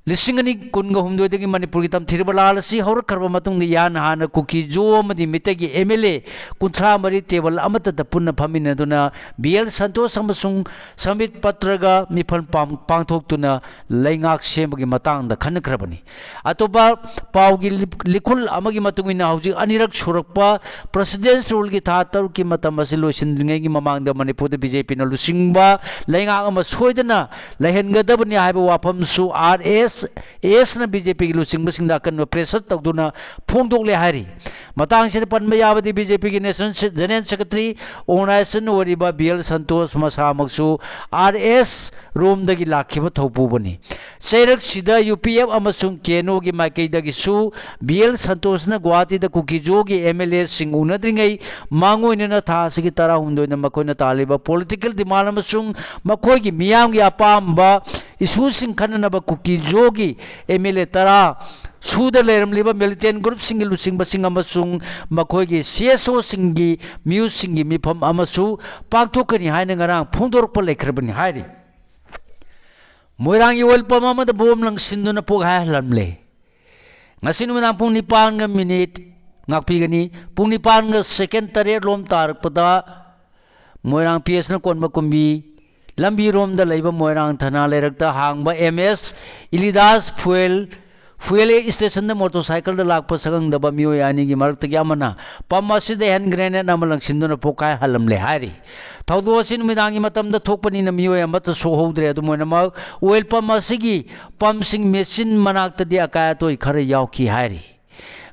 ꯂꯤꯁꯤꯡ ꯑꯅꯤ ꯀꯨꯟꯒ ꯍꯨꯝꯗꯣꯏꯗꯒꯤ ꯃꯅꯤꯄꯨꯔꯒꯤ ꯇꯝꯊꯤꯔꯕ ꯂꯥꯜ ꯑꯁꯤ ꯍꯧꯔꯛꯈ꯭ꯔꯕ ꯃꯇꯨꯡꯗ ꯏꯍꯥꯟ ꯍꯥꯟꯅ ꯀꯨꯀꯤ ꯖꯣ ꯑꯃꯗꯤ ꯃꯤꯇꯩꯒꯤ ꯑꯦꯝ ꯑꯦꯜ ꯑꯦ ꯀꯨꯟꯊ꯭ꯔꯥ ꯃꯔꯤ ꯇꯦꯕꯜ ꯑꯃꯠꯇꯗ ꯄꯨꯟꯅ ꯐꯝꯃꯤꯟꯅꯗꯨꯅ ꯕꯤ ꯑꯦꯜ ꯁꯟꯇꯣꯁ ꯑꯃꯁꯨꯡ ꯁꯃꯤꯠ ꯄꯇ꯭ꯔꯒ ꯃꯤꯐꯝ ꯄꯥꯡ-, ꯄꯥꯡꯊꯣꯛꯇꯨꯅ ꯂꯩꯉꯥꯛ ꯁꯦꯝꯕꯒꯤ ꯃꯇꯥꯡꯗ ꯈꯟꯅꯈ꯭ꯔꯕꯅꯤ꯫ ꯑꯇꯣꯞꯄ ꯄꯥꯎꯒꯤ ꯂꯤ-, ꯂꯤꯈꯨꯜ ꯑꯃꯒꯤ ꯃꯇꯨꯡ ꯏꯟꯅ, ꯍꯧꯖꯤꯛ ꯑꯅꯤꯔꯛ ꯁꯨꯔꯛꯄ ꯄ꯭ꯔꯁꯤꯗꯦꯟꯁ ꯔꯨꯜꯒꯤ ꯊꯥ ꯇꯔꯨꯛꯀꯤ ꯃꯇꯝ ꯑꯁꯤ ꯂꯣꯏꯁꯤꯟꯗ꯭ꯔꯤꯉꯩꯒꯤ ꯃꯃꯥꯡꯗ ꯃꯅꯤꯄꯨꯔꯗ ꯕꯤ ꯖꯦ ꯄꯤꯅ ꯂꯨꯆꯤꯡꯕ ꯂꯩꯉꯥꯛ ꯑꯃ ꯁꯣꯏꯗꯅ ꯂꯩꯍꯟꯒꯗꯕꯅꯤ ꯍꯥꯏꯕ ꯋꯥꯐꯝꯁꯨ ꯑꯥꯔ ꯑꯦꯁ ꯑꯦꯁꯅ ꯕꯤ ꯖꯦ ꯄꯤꯒꯤ ꯂꯨꯆꯤꯡꯕꯁꯤꯡꯗ ꯑꯀꯟꯕ ꯄ꯭ꯔꯦꯁꯔ ꯇꯧꯗꯨꯅ ꯐꯣꯡꯗꯣꯛꯂꯦ ꯍꯥꯏꯔꯤ꯫ ꯃꯇꯥꯡꯁꯤꯗ ꯄꯟꯕ ꯌꯥꯕꯗꯤ, ꯕꯤ ꯖꯦ ꯄꯤꯒꯤ ꯅꯦꯁꯅꯦꯜ ꯁꯦ-, ꯖꯦꯅꯔꯦꯜ ꯁꯦꯀ꯭ꯔꯦꯇꯔꯤ ꯑꯣꯔꯒꯅꯥꯏꯖꯦꯁꯟ ꯑꯣꯏꯔꯤꯕ ꯕꯤ ꯑꯦꯜ ꯁꯟꯇꯣꯁ ꯃꯁꯥꯃꯛꯁꯨ ꯑꯥꯔ ꯑꯦꯁ ꯔꯣꯝꯗꯒꯤ ꯂꯥꯛꯈꯤꯕ ꯊꯧꯄꯨꯕꯅꯤ꯫ ꯆꯩꯔꯛꯁꯤꯗ ꯌꯨ ꯄꯤ ꯑꯦꯐ ꯑꯃꯁꯨꯡ ꯀꯦ ꯑꯦꯟ ꯑꯣꯒꯤ ꯃꯥꯏꯀꯩꯗꯒꯤꯁꯨ ꯕꯤ ꯑꯦꯜ ꯁꯟꯇꯣꯁꯅ ꯒꯨꯋꯥꯍꯥꯇꯤꯗ ꯀꯨꯀꯤ ꯖꯣꯒꯤ ꯑꯦꯝ ꯑꯦꯜ ꯑꯦꯁꯤꯡ ꯎꯅꯗ꯭ꯔꯤꯉꯩ ꯃꯥꯡꯑꯣꯏꯅꯅ ꯊꯥ ꯑꯁꯤꯒꯤ ꯇꯔꯥꯍꯨꯝꯗꯣꯏꯗ ꯃꯈꯣꯏꯅ ꯇꯥꯜꯂꯤꯕ ꯄꯣꯂꯤꯇꯤꯀꯦꯜ ꯗꯤꯃꯥꯟ ꯑꯃꯁꯨꯡ ꯃꯈꯣꯏꯒꯤ ꯃꯤꯌꯥꯝꯒꯤ ꯑꯄꯥꯝꯕ ꯏꯁꯨꯁꯤꯡ ꯈꯟꯅꯅꯕ ꯀꯨꯀꯤ ꯖꯣꯒꯤ ꯑꯦꯝ ꯑꯦꯜ ꯑꯦ ꯇꯔꯥ ꯁꯨꯗ ꯂꯩꯔꯝꯂꯤꯕ ꯃꯤꯂꯤꯇꯦꯟ ꯒ꯭ꯔꯨꯞꯁꯤꯡꯒꯤ ꯂꯨꯆꯤꯡꯕꯁꯤꯡ ꯑꯃꯁꯨꯡ ꯃꯈꯣꯏꯒꯤ ꯁꯤ ꯑꯦꯁ ꯑꯣꯁꯤꯡꯒꯤ ꯃꯤꯑꯣꯏꯁꯤꯡꯒꯤ ꯃꯤꯐꯝ ꯑꯃꯁꯨ ꯄꯥꯡꯊꯣꯛꯀꯅꯤ ꯍꯥꯏꯅ ꯉꯔꯥꯡ ꯐꯣꯡꯗꯣꯔꯛꯄ ꯂꯩꯈ꯭ꯔꯕꯅꯤ ꯍꯥꯏꯔꯤ꯫ ꯃꯣꯏꯔꯥꯡꯒꯤ ꯑꯣꯏꯜ ꯄꯝ ꯑꯃꯗ ꯕꯣꯝ ꯂꯪꯁꯤꯟꯗꯨꯅ ꯄꯣꯛꯈꯥꯏꯍꯜꯂꯝꯂꯦ꯫ ꯉꯁꯤ ꯅꯨꯃꯤꯗꯥꯡ ꯄꯨꯡ ꯅꯤꯄꯥꯟꯒ ꯃꯤꯅꯤꯠ, ꯉꯥꯛꯄꯤꯒꯅꯤ, ꯄꯨꯡ ꯅꯤꯄꯥꯟꯒ ꯁꯦꯀꯦꯟ ꯇꯔꯦꯠ ꯂꯣꯝ ꯇꯥꯔꯛꯄꯗ ꯃꯣꯏꯔꯥꯡ ꯄꯤ ꯑꯦꯁꯅ ꯀꯣꯟꯕ ꯀꯨꯝꯕꯤ ꯂꯝꯕꯤꯔꯣꯝꯗ ꯂꯩꯕ ꯃꯣꯏꯔꯥꯡ ꯊꯅꯥ ꯂꯩꯔꯛꯇ ꯍꯥꯡꯕ ꯑꯦꯝ ꯑꯦꯁ ꯏꯂꯤꯗꯥꯁ ꯐꯨꯌꯦꯜ, ꯐꯨꯌꯦꯜ ꯏꯁꯇꯦꯁꯟꯗ ꯃꯣꯇꯣꯔꯁꯥꯏꯀꯜꯗ ꯂꯥꯛꯄ ꯁꯛꯈꯪꯗꯕ ꯃꯤꯑꯣꯏ ꯑꯅꯤꯒꯤ ꯃꯔꯛꯇꯒꯤ ꯑꯃꯅ ꯄꯝ ꯑꯁꯤꯗ ꯍꯦꯟ ꯒ꯭ꯔꯦꯅꯦꯗ ꯑꯃ ꯂꯪꯁꯤꯟꯗꯨꯅ ꯄꯣꯈꯥꯏꯍꯜꯂꯝꯂꯦ ꯍꯥꯏꯔꯤ꯫ ꯊꯧꯗꯣꯛ ꯑꯁꯤ ꯅꯨꯃꯤꯗꯥꯡꯒꯤ ꯃꯇꯝꯗ ꯊꯣꯛꯄꯅꯤꯅ ꯃꯤꯑꯣꯏ ꯑꯃꯠꯇ ꯁꯣꯛꯍꯧꯗ꯭ꯔꯦ꯫ ꯑꯗꯨꯝ ꯑꯣꯏꯅꯃꯛ, ꯑꯣꯏꯜ ꯄꯝ ꯑꯁꯤꯒꯤ ꯄꯝꯁꯤꯡ ꯃꯦꯆꯤꯟ ꯃꯅꯥꯛꯇꯗꯤ ꯑꯀꯥꯏ ꯑꯇꯣꯏ ꯈꯔ ꯌꯥꯎꯈꯤ ꯍꯥꯏꯔꯤ꯫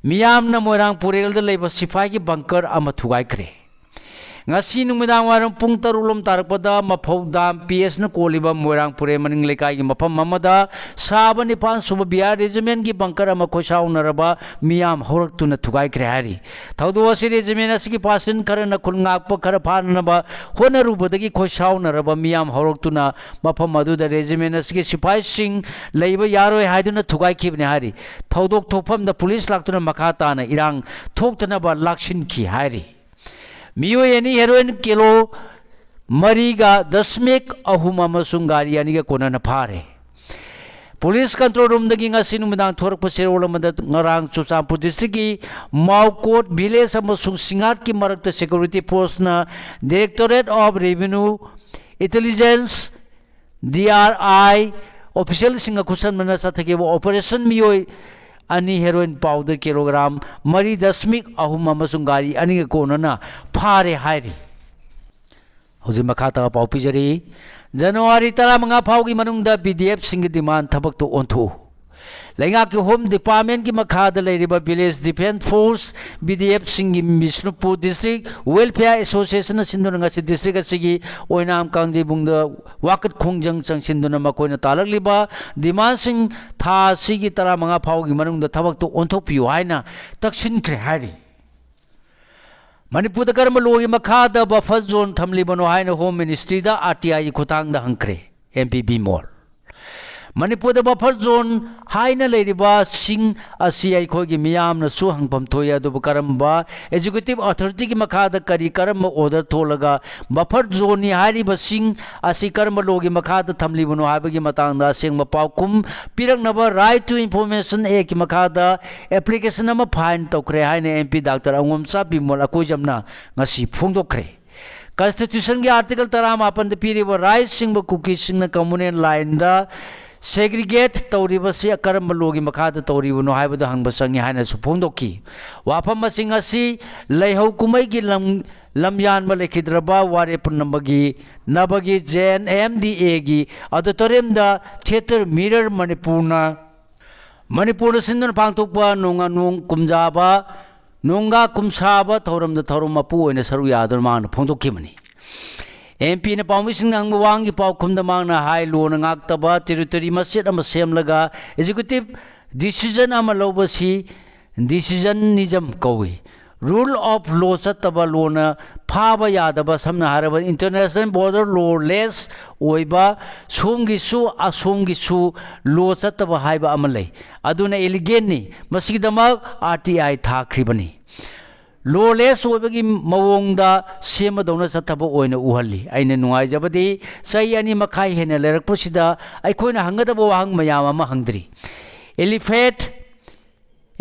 ꯃꯤꯌꯥꯝꯅ ꯃꯣꯏꯔꯥꯡ ꯄꯨꯔꯦꯜꯗ ꯂꯩꯕ ꯁꯤꯐꯥꯏꯒꯤ ꯕꯪꯀꯔ ꯑꯃ ꯊꯨꯒꯥꯏꯈ꯭ꯔꯦ꯫ ꯉꯁꯤ ꯅꯨꯃꯤꯗꯥꯡ ꯋꯥꯏꯔꯝ ꯄꯨꯡ ꯇꯔꯨꯛ ꯂꯣꯝ ꯇꯥꯔꯛꯄꯗ ꯃꯐꯧ ꯗꯥꯝ ꯄꯤ ꯑꯦꯁꯅ ꯀꯣꯜꯂꯤꯕ ꯃꯣꯏꯔꯥꯡ ꯄꯨꯔꯦꯜ ꯃꯅꯤꯡ ꯂꯩꯀꯥꯏꯒꯤ ꯃꯐꯝ ꯑꯃꯗ ꯁꯥꯕ ꯅꯤꯄꯥꯟ ꯁꯨꯕ ꯕꯤ ꯑꯥꯔ ꯔꯦꯖꯤꯃꯦꯟꯒꯤ ꯕꯪꯀꯔ ꯑꯃ ꯈꯣꯏꯁꯥꯎꯅꯔꯕ ꯃꯤꯌꯥꯝ ꯍꯧꯔꯛꯇꯨꯅ ꯊꯨꯒꯥꯏꯈ꯭ꯔꯦ ꯍꯥꯏꯔꯤ꯫ ꯊꯧꯗꯣꯛ ꯑꯁꯤ ꯔꯦꯖꯤꯃꯦꯟ ꯑꯁꯤꯒꯤ ꯄꯥꯁꯤꯟ ꯈꯔꯅ ꯈꯨꯜ ꯉꯥꯛꯄ ꯈꯔ ꯐꯥꯅꯅꯕ ꯍꯣꯠꯅꯔꯨꯕꯗꯒꯤ ꯈꯣꯏꯁꯥꯎꯅꯔꯕ ꯃꯤꯌꯥꯝ ꯍꯧꯔꯛꯇꯨꯅ ꯃꯐꯝ ꯑꯗꯨꯗ ꯔꯦꯖꯤꯃꯦꯟ ꯑꯁꯤꯒꯤ ꯁꯤꯐꯥꯏꯁꯤꯡ ꯂꯩꯕ ꯌꯥꯔꯣꯏ ꯍꯥꯏꯗꯨꯅ ꯊꯨꯒꯥꯏꯈꯤꯕꯅꯤ ꯍꯥꯏꯔꯤ꯫ ꯊꯧꯗꯣꯛ ꯊꯣꯛꯐꯝꯗ ꯄꯨꯂꯤꯁ ꯂꯥꯛꯇꯨꯅ ꯃꯈꯥ ꯇꯥꯅ ꯏꯔꯥꯡ ꯊꯣꯛꯇꯅꯕ ꯂꯥꯛꯁꯤꯟꯈꯤ ꯍꯥꯏꯔꯤ꯫ ꯃꯤꯑꯣꯏ ꯑꯅꯤ ꯍꯦꯔꯣꯏꯟ ꯀꯤꯂꯣ ꯃꯔꯤꯒ ꯗꯁꯃꯤꯛ ꯑꯍꯨꯝ ꯑꯃꯁꯨꯡ ꯒꯥꯔꯤ ꯑꯅꯤꯒ ꯀꯣꯟꯅꯅ ꯐꯥꯔꯦ꯫ ꯄꯨꯂꯤꯁ ꯀꯟꯇ꯭ꯔꯣꯜ ꯔꯨꯝꯗꯒꯤ ꯉꯁꯤ ꯅꯨꯃꯤꯗꯥꯡ ꯊꯣꯔꯛꯄ ꯆꯦꯔꯣꯜ ꯑꯃꯗ ꯉꯔꯥꯡ ꯆꯨꯔꯆꯥꯟꯄꯨꯔ ꯗꯤꯁꯇ꯭ꯔꯤꯛꯀꯤ ꯃꯥꯎꯀꯣꯠ ꯚꯤꯂꯦꯖ ꯑꯃꯁꯨꯡ ꯁꯤꯡꯍꯥꯠꯀꯤ ꯃꯔꯛꯇ ꯁꯦꯀ꯭ꯌꯨꯔꯤꯇꯤ ꯐꯣꯔꯁꯅ Directorate of Revenue Intelligence, D R I, ꯑꯣꯐꯤꯁꯤꯌꯦꯜꯁꯤꯡꯒ ꯈꯨꯠꯁꯝꯅꯅ ꯆꯠꯊꯈꯤꯕ ꯑꯣꯄꯔꯦꯁꯟ ꯃꯤꯑꯣꯏ ꯑꯅꯤ ꯍꯦꯔꯣꯏꯟ ꯄꯥꯎꯗꯔ ꯀꯤꯂꯣꯒ꯭ꯔꯥꯝ ꯃꯔꯤ ꯗꯁꯃꯤꯛ ꯑꯍꯨꯝ ꯑꯃꯁꯨꯡ ꯒꯥꯔꯤ ꯑꯅꯤꯒ ꯀꯣꯟꯅꯅ ꯐꯥꯔꯦ ꯍꯥꯏꯔꯤ꯫ ꯍꯧꯖꯤꯛ ꯃꯈꯥ ꯇꯥꯕ ꯄꯥꯎ ꯄꯤꯖꯔꯤ꯫ ꯖꯅꯋꯥꯔꯤ ꯇꯔꯥꯃꯉꯥ ꯐꯥꯎꯒꯤ ꯃꯅꯨꯡꯗ ꯕꯤ ꯗꯤ ꯑꯦꯐꯁꯤꯡꯒꯤ ꯗꯤꯃꯥꯟ ꯊꯕꯛꯇꯨ ꯑꯣꯟꯊꯣꯛꯎ꯫ ꯂꯩꯉꯥꯛꯀꯤ ꯍꯣꯝ ꯗꯤꯄꯥꯔꯠꯃꯦꯟꯒꯤ ꯃꯈꯥꯗ ꯂꯩꯔꯤꯕ village defence force, B D ꯑꯦꯐꯁꯤꯡꯒꯤ ꯕꯤꯁꯅꯨꯄꯨꯔ ꯗꯤꯁꯇ꯭ꯔꯤꯛ ꯋꯦꯜꯐꯤꯌꯥꯔ ꯑꯦꯁꯣꯁꯤꯌꯦꯁꯟꯅ ꯁꯤꯟꯗꯨꯅ ꯉꯁꯤ ꯗꯤꯁꯇ꯭ꯔꯤꯛ ꯑꯁꯤꯒꯤ ꯑꯣꯏꯅꯥꯝ ꯀꯥꯡꯖꯩꯕꯨꯡꯗ ꯋꯥꯀꯠ ꯈꯣꯡꯖꯪ ꯆꯪꯁꯤꯟꯗꯨꯅ ꯃꯈꯣꯏꯅ ꯇꯥꯜꯂꯛꯂꯤꯕ ꯗꯤꯃꯥꯟꯁꯤꯡ ꯊꯥ ꯑꯁꯤꯒꯤ ꯇꯔꯥꯃꯉꯥ ꯐꯥꯎꯒꯤ ꯃꯅꯨꯡꯗ ꯊꯕꯛꯇꯨ ꯑꯣꯟꯊꯣꯛꯄꯤꯌꯨ ꯍꯥꯏꯅ ꯇꯛꯁꯤꯟꯈ꯭ꯔꯦ ꯍꯥꯏꯔꯤ꯫ ꯃꯅꯤꯄꯨꯔꯗ ꯀꯔꯝꯕ ꯂꯣꯒꯤ ꯃꯈꯥꯗ ꯕꯐꯔ ꯖꯣꯟ ꯊꯝꯂꯤꯕꯅꯣ ꯍꯥꯏꯅ ꯍꯣꯝ ꯃꯤꯅꯤꯁꯇ꯭ꯔꯤꯗ ꯑꯥꯔ ꯇꯤ ꯑꯥꯏꯒꯤ ꯈꯨꯠꯊꯥꯡꯗ ꯍꯪꯈ꯭ꯔꯦ꯫ M P Bimol. ꯃꯅꯤꯄꯨꯔꯗ ꯕꯐꯔ ꯖꯣꯟ ꯍꯥꯏꯅ ꯂꯩꯔꯤꯕꯁꯤꯡ ꯑꯁꯤ ꯑꯩꯈꯣꯏꯒꯤ ꯃꯤꯌꯥꯝꯅꯁꯨ ꯍꯪꯐꯝ ꯊꯣꯛꯏ, ꯑꯗꯨꯕꯨ ꯀꯔꯝꯕ ꯑꯦꯛꯖꯤꯀ꯭ꯌꯨꯇꯤꯚ ꯑꯣꯊꯣꯔꯤꯇꯤꯒꯤ ꯃꯈꯥꯗ ꯀꯔꯤ, ꯀꯔꯝꯕ ꯑꯣꯔꯗꯔ ꯊꯣꯛꯂꯒ ꯕꯐꯔ ꯖꯣꯟꯅꯤ ꯍꯥꯏꯔꯤꯕꯁꯤꯡ ꯑꯁꯤ ꯀꯔꯝꯕ ꯂꯣꯒꯤ ꯃꯈꯥꯗ ꯊꯝꯂꯤꯕꯅꯣ ꯍꯥꯏꯕꯒꯤ ꯃꯇꯥꯡꯗ ꯑꯁꯦꯡꯕ ꯄꯥꯎꯈꯨꯝ ꯄꯤꯔꯛꯅꯕ Right to Information Act ꯀꯤ ꯃꯈꯥꯗ ꯑꯦꯄ꯭ꯂꯤꯀꯦꯁꯟ ꯑꯃ ꯐꯥꯏꯜ ꯇꯧꯈ꯭ꯔꯦ ꯍꯥꯏꯅ ꯑꯦꯝ ꯄꯤ ꯗꯥꯛꯇꯔ ꯑꯉꯣꯝꯆꯥ ꯕꯤꯃꯣꯜ ꯑꯀꯣꯏꯖꯝꯅ ꯉꯁꯤ ꯐꯣꯡꯗꯣꯛꯈ꯭ꯔꯦ꯫ ꯀꯟꯁꯇꯤꯇ꯭ꯌꯨꯁꯟꯒꯤ ꯑꯥꯔꯇꯤꯀꯜ ꯇꯔꯥꯃꯥꯄꯟꯗ ꯄꯤꯔꯤꯕ ꯔꯥꯏꯠꯁꯤꯡꯕꯨ ꯀꯨꯀꯤꯁꯤꯡꯅ ꯀꯝꯃꯨꯅꯦꯜ ꯂꯥꯏꯟꯗ ꯁꯦꯒ꯭ꯔꯤꯒꯦꯠ ꯇꯧꯔꯤꯕꯁꯤ ꯀꯔꯝꯕ ꯂꯣꯒꯤ ꯃꯈꯥꯗ ꯇꯧꯔꯤꯕꯅꯣ ꯍꯥꯏꯕꯗꯨ ꯍꯪꯕ ꯆꯪꯏ ꯍꯥꯏꯅꯁꯨ ꯐꯣꯡꯗꯣꯛꯈꯤ꯫ ꯋꯥꯐꯝꯁꯤꯡ ꯑꯁꯤ ꯂꯩꯍꯧ ꯀꯨꯝꯍꯩꯒꯤ ꯂꯝ, ꯂꯝꯌꯥꯟꯕ ꯂꯩꯈꯤꯗ꯭ꯔꯕ ꯋꯥꯔꯦꯞ ꯄꯨꯝꯅꯃꯛꯀꯤ ꯅꯕꯒꯤ ꯖꯦ ꯑꯦꯟ ꯑꯦꯝ ꯗꯤ ꯑꯦꯒꯤ ꯑꯣꯗꯤꯇꯣꯔꯤꯌꯝꯗ ꯊꯤꯌꯦꯇꯔ ꯃꯤꯔꯔ ꯃꯅꯤꯄꯨꯔꯅ, ꯃꯅꯤꯄꯨꯔꯗ ꯁꯤꯟꯗꯨꯅ ꯄꯥꯡꯊꯣꯛꯄ ꯅꯣꯡꯉꯥꯅꯣꯡ ꯀꯨꯝꯖꯥꯕ ꯅꯣꯡꯒꯥ ꯀꯨꯝꯁꯥꯕ ꯊꯧꯔꯝꯗ ꯊꯧꯔꯝ ꯃꯄꯨ ꯑꯣꯏꯅ ꯁꯔꯨꯛ ꯌꯥꯗꯨꯅ ꯃꯍꯥꯛꯅ ꯐꯣꯡꯗꯣꯛꯈꯤꯕꯅꯤ꯫ ꯑꯦꯝ ꯄꯤꯅ ꯄꯥꯎꯃꯤꯁꯤꯡꯅ ꯍꯪꯕ ꯋꯥꯍꯪꯒꯤ ꯄꯥꯎꯈꯨꯝꯗ ꯃꯍꯥꯛꯅ ꯍꯥꯏ, ꯂꯣꯅ ꯉꯥꯛꯇꯕ ꯇꯦꯔꯤꯇꯣꯔꯤ ꯃꯆꯦꯠ ꯑꯃ ꯁꯦꯝꯂꯒ ꯑꯦꯛꯖꯤꯀ꯭ꯌꯨꯇꯤꯚ ꯗꯤꯁꯤꯖꯟ ꯑꯃ ꯂꯧꯕꯁꯤ ꯗꯤꯁꯤꯖꯟꯅꯤꯖꯝ ꯀꯧꯏ꯫ Rule of law ꯆꯠꯇꯕ, ꯂꯣꯅ ꯐꯥꯕ ꯌꯥꯗꯕ, ꯁꯝꯅ ꯍꯥꯏꯔꯕꯗ international border lawless ꯑꯣꯏꯕ, ꯁꯣꯝꯒꯤꯁꯨ ꯑꯁꯣꯝꯒꯤꯁꯨ ꯂꯣ ꯆꯠꯇꯕ ꯍꯥꯏꯕ ꯑꯃ ꯂꯩ꯫ ꯑꯗꯨꯅ ꯏꯂꯤꯒꯦꯜꯅꯤ꯫ ꯃꯁꯤꯒꯤꯗꯃꯛ ꯑꯥꯔ ꯇꯤ ꯑꯥꯏ ꯊꯥꯈ꯭ꯔꯤꯕꯅꯤ꯫ ꯂꯣꯂꯦꯁ ꯑꯣꯏꯕꯒꯤ ꯃꯑꯣꯡꯗ ꯁꯦꯝꯕꯗꯧꯅ ꯆꯠꯊꯕ ꯑꯣꯏꯅ ꯎꯍꯜꯂꯤ꯫ ꯑꯩꯅ ꯅꯨꯡꯉꯥꯏꯖꯕꯗꯤ ꯆꯍꯤ ꯑꯅꯤ ꯃꯈꯥꯏ ꯍꯦꯟꯅ ꯂꯩꯔꯛꯄꯁꯤꯗ ꯑꯩꯈꯣꯏꯅ ꯍꯪꯒꯗꯕ ꯋꯥꯍꯪ ꯃꯌꯥꯝ ꯑꯃ ꯍꯪꯗ꯭ꯔꯤ꯫ Elephant,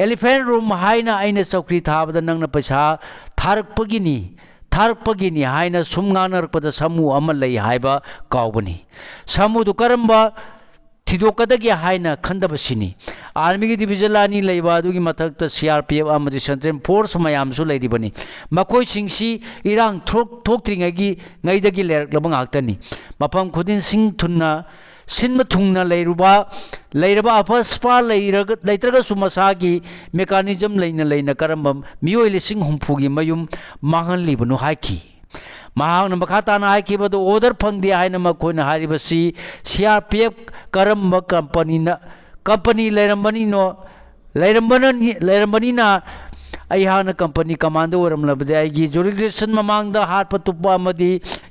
elephant room ꯍꯥꯏꯅ ꯑꯩꯅ ꯆꯧꯀ꯭ꯔꯤ ꯊꯥꯕꯗ ꯅꯪꯅ ꯄꯩꯁꯥ ꯊꯥꯔꯛꯄꯒꯤꯅꯤ, ꯊꯥꯔꯛꯄꯒꯤꯅꯤ ꯍꯥꯏꯅ ꯁꯨꯝ ꯉꯥꯡꯅꯔꯛꯄꯗ ꯁꯥꯃꯨ ꯑꯃ ꯂꯩ ꯍꯥꯏꯕ ꯀꯥꯎꯕꯅꯤ꯫ ꯁꯥꯃꯨꯗꯨ ꯀꯔꯝꯕ ꯊꯤꯗꯣꯛꯀꯗꯒꯦ ꯍꯥꯏꯅ ꯈꯟꯗꯕꯁꯤꯅꯤ꯫ ꯑꯥꯔꯃꯤꯒꯤ ꯗꯤꯕꯤꯖꯟ ꯑꯅꯤ ꯂꯩꯕ ꯑꯗꯨꯒꯤ ꯃꯊꯛꯇ ꯁꯤ ꯑꯥꯔ ꯄꯤ ꯑꯦꯐ ꯑꯃꯗꯤ ꯁꯦꯟꯇ꯭ꯔꯦꯜ ꯐꯣꯔꯁ ꯃꯌꯥꯝꯁꯨ ꯂꯩꯔꯤꯕꯅꯤ꯫ ꯃꯈꯣꯏꯁꯤꯡꯁꯤ ꯏꯔꯥꯡ ꯊꯣꯛ-, ꯊꯣꯛꯇ꯭ꯔꯤꯉꯩꯒꯤ, ꯉꯩꯗꯒꯤ ꯂꯩꯔꯛꯂꯕ ꯉꯥꯛꯇꯅꯤ꯫ ꯃꯐꯝ ꯈꯨꯗꯤꯡꯁꯤꯡ ꯊꯨꯡꯅ, ꯁꯤꯟꯕ ꯊꯨꯡꯅ ꯂꯩꯔꯨꯕ, ꯂꯩꯔꯕ ꯑꯐ ꯁꯄꯥ ꯂꯩꯔꯒ, ꯂꯩꯇ꯭ꯔꯒꯁꯨ ꯃꯁꯥꯒꯤ ꯃꯦꯀꯥꯅꯤꯖꯝ ꯂꯩꯅ ꯂꯩꯅ ꯀꯔꯝꯕ ꯃꯤꯑꯣꯏ ꯂꯤꯁꯤꯡ ꯍꯨꯝꯐꯨꯒꯤ ꯃꯌꯨꯝ ꯃꯥꯡꯍꯜꯂꯤꯕꯅꯣ ꯍꯥꯏꯈꯤ꯫ ꯃꯍꯥꯛꯅ ꯃꯈꯥ ꯇꯥꯅ ꯍꯥꯏꯈꯤꯕꯗ, ꯑꯣꯔꯗꯔ ꯐꯪꯗꯦ ꯍꯥꯏꯅ ꯃꯈꯣꯏꯅ ꯍꯥꯏꯔꯤꯕꯁꯤ ꯁꯤ ꯑꯥꯔ ꯄꯤ ꯑꯦꯐ ꯀꯔꯝꯕ ꯀꯝꯄꯅꯤꯅ, ꯀꯝꯄꯅꯤ ꯂꯩꯔꯝꯕꯅꯤꯅꯣ, ꯂꯩꯔꯝꯕꯅꯅꯤ-, ꯂꯩꯔꯝꯕꯅꯤꯅ ꯑꯩꯍꯥꯛꯅ ꯀꯝꯄꯅꯤ ꯀꯃꯥꯟꯗꯔ ꯑꯣꯏꯔꯝꯂꯕꯗꯤ ꯑꯩꯒꯤ ꯖꯨꯔꯤꯁꯗꯤꯛꯁꯟ ꯃꯃꯥꯡꯗ ꯍꯥꯠꯄ ꯇꯨꯞꯄ ꯑꯃꯗꯤ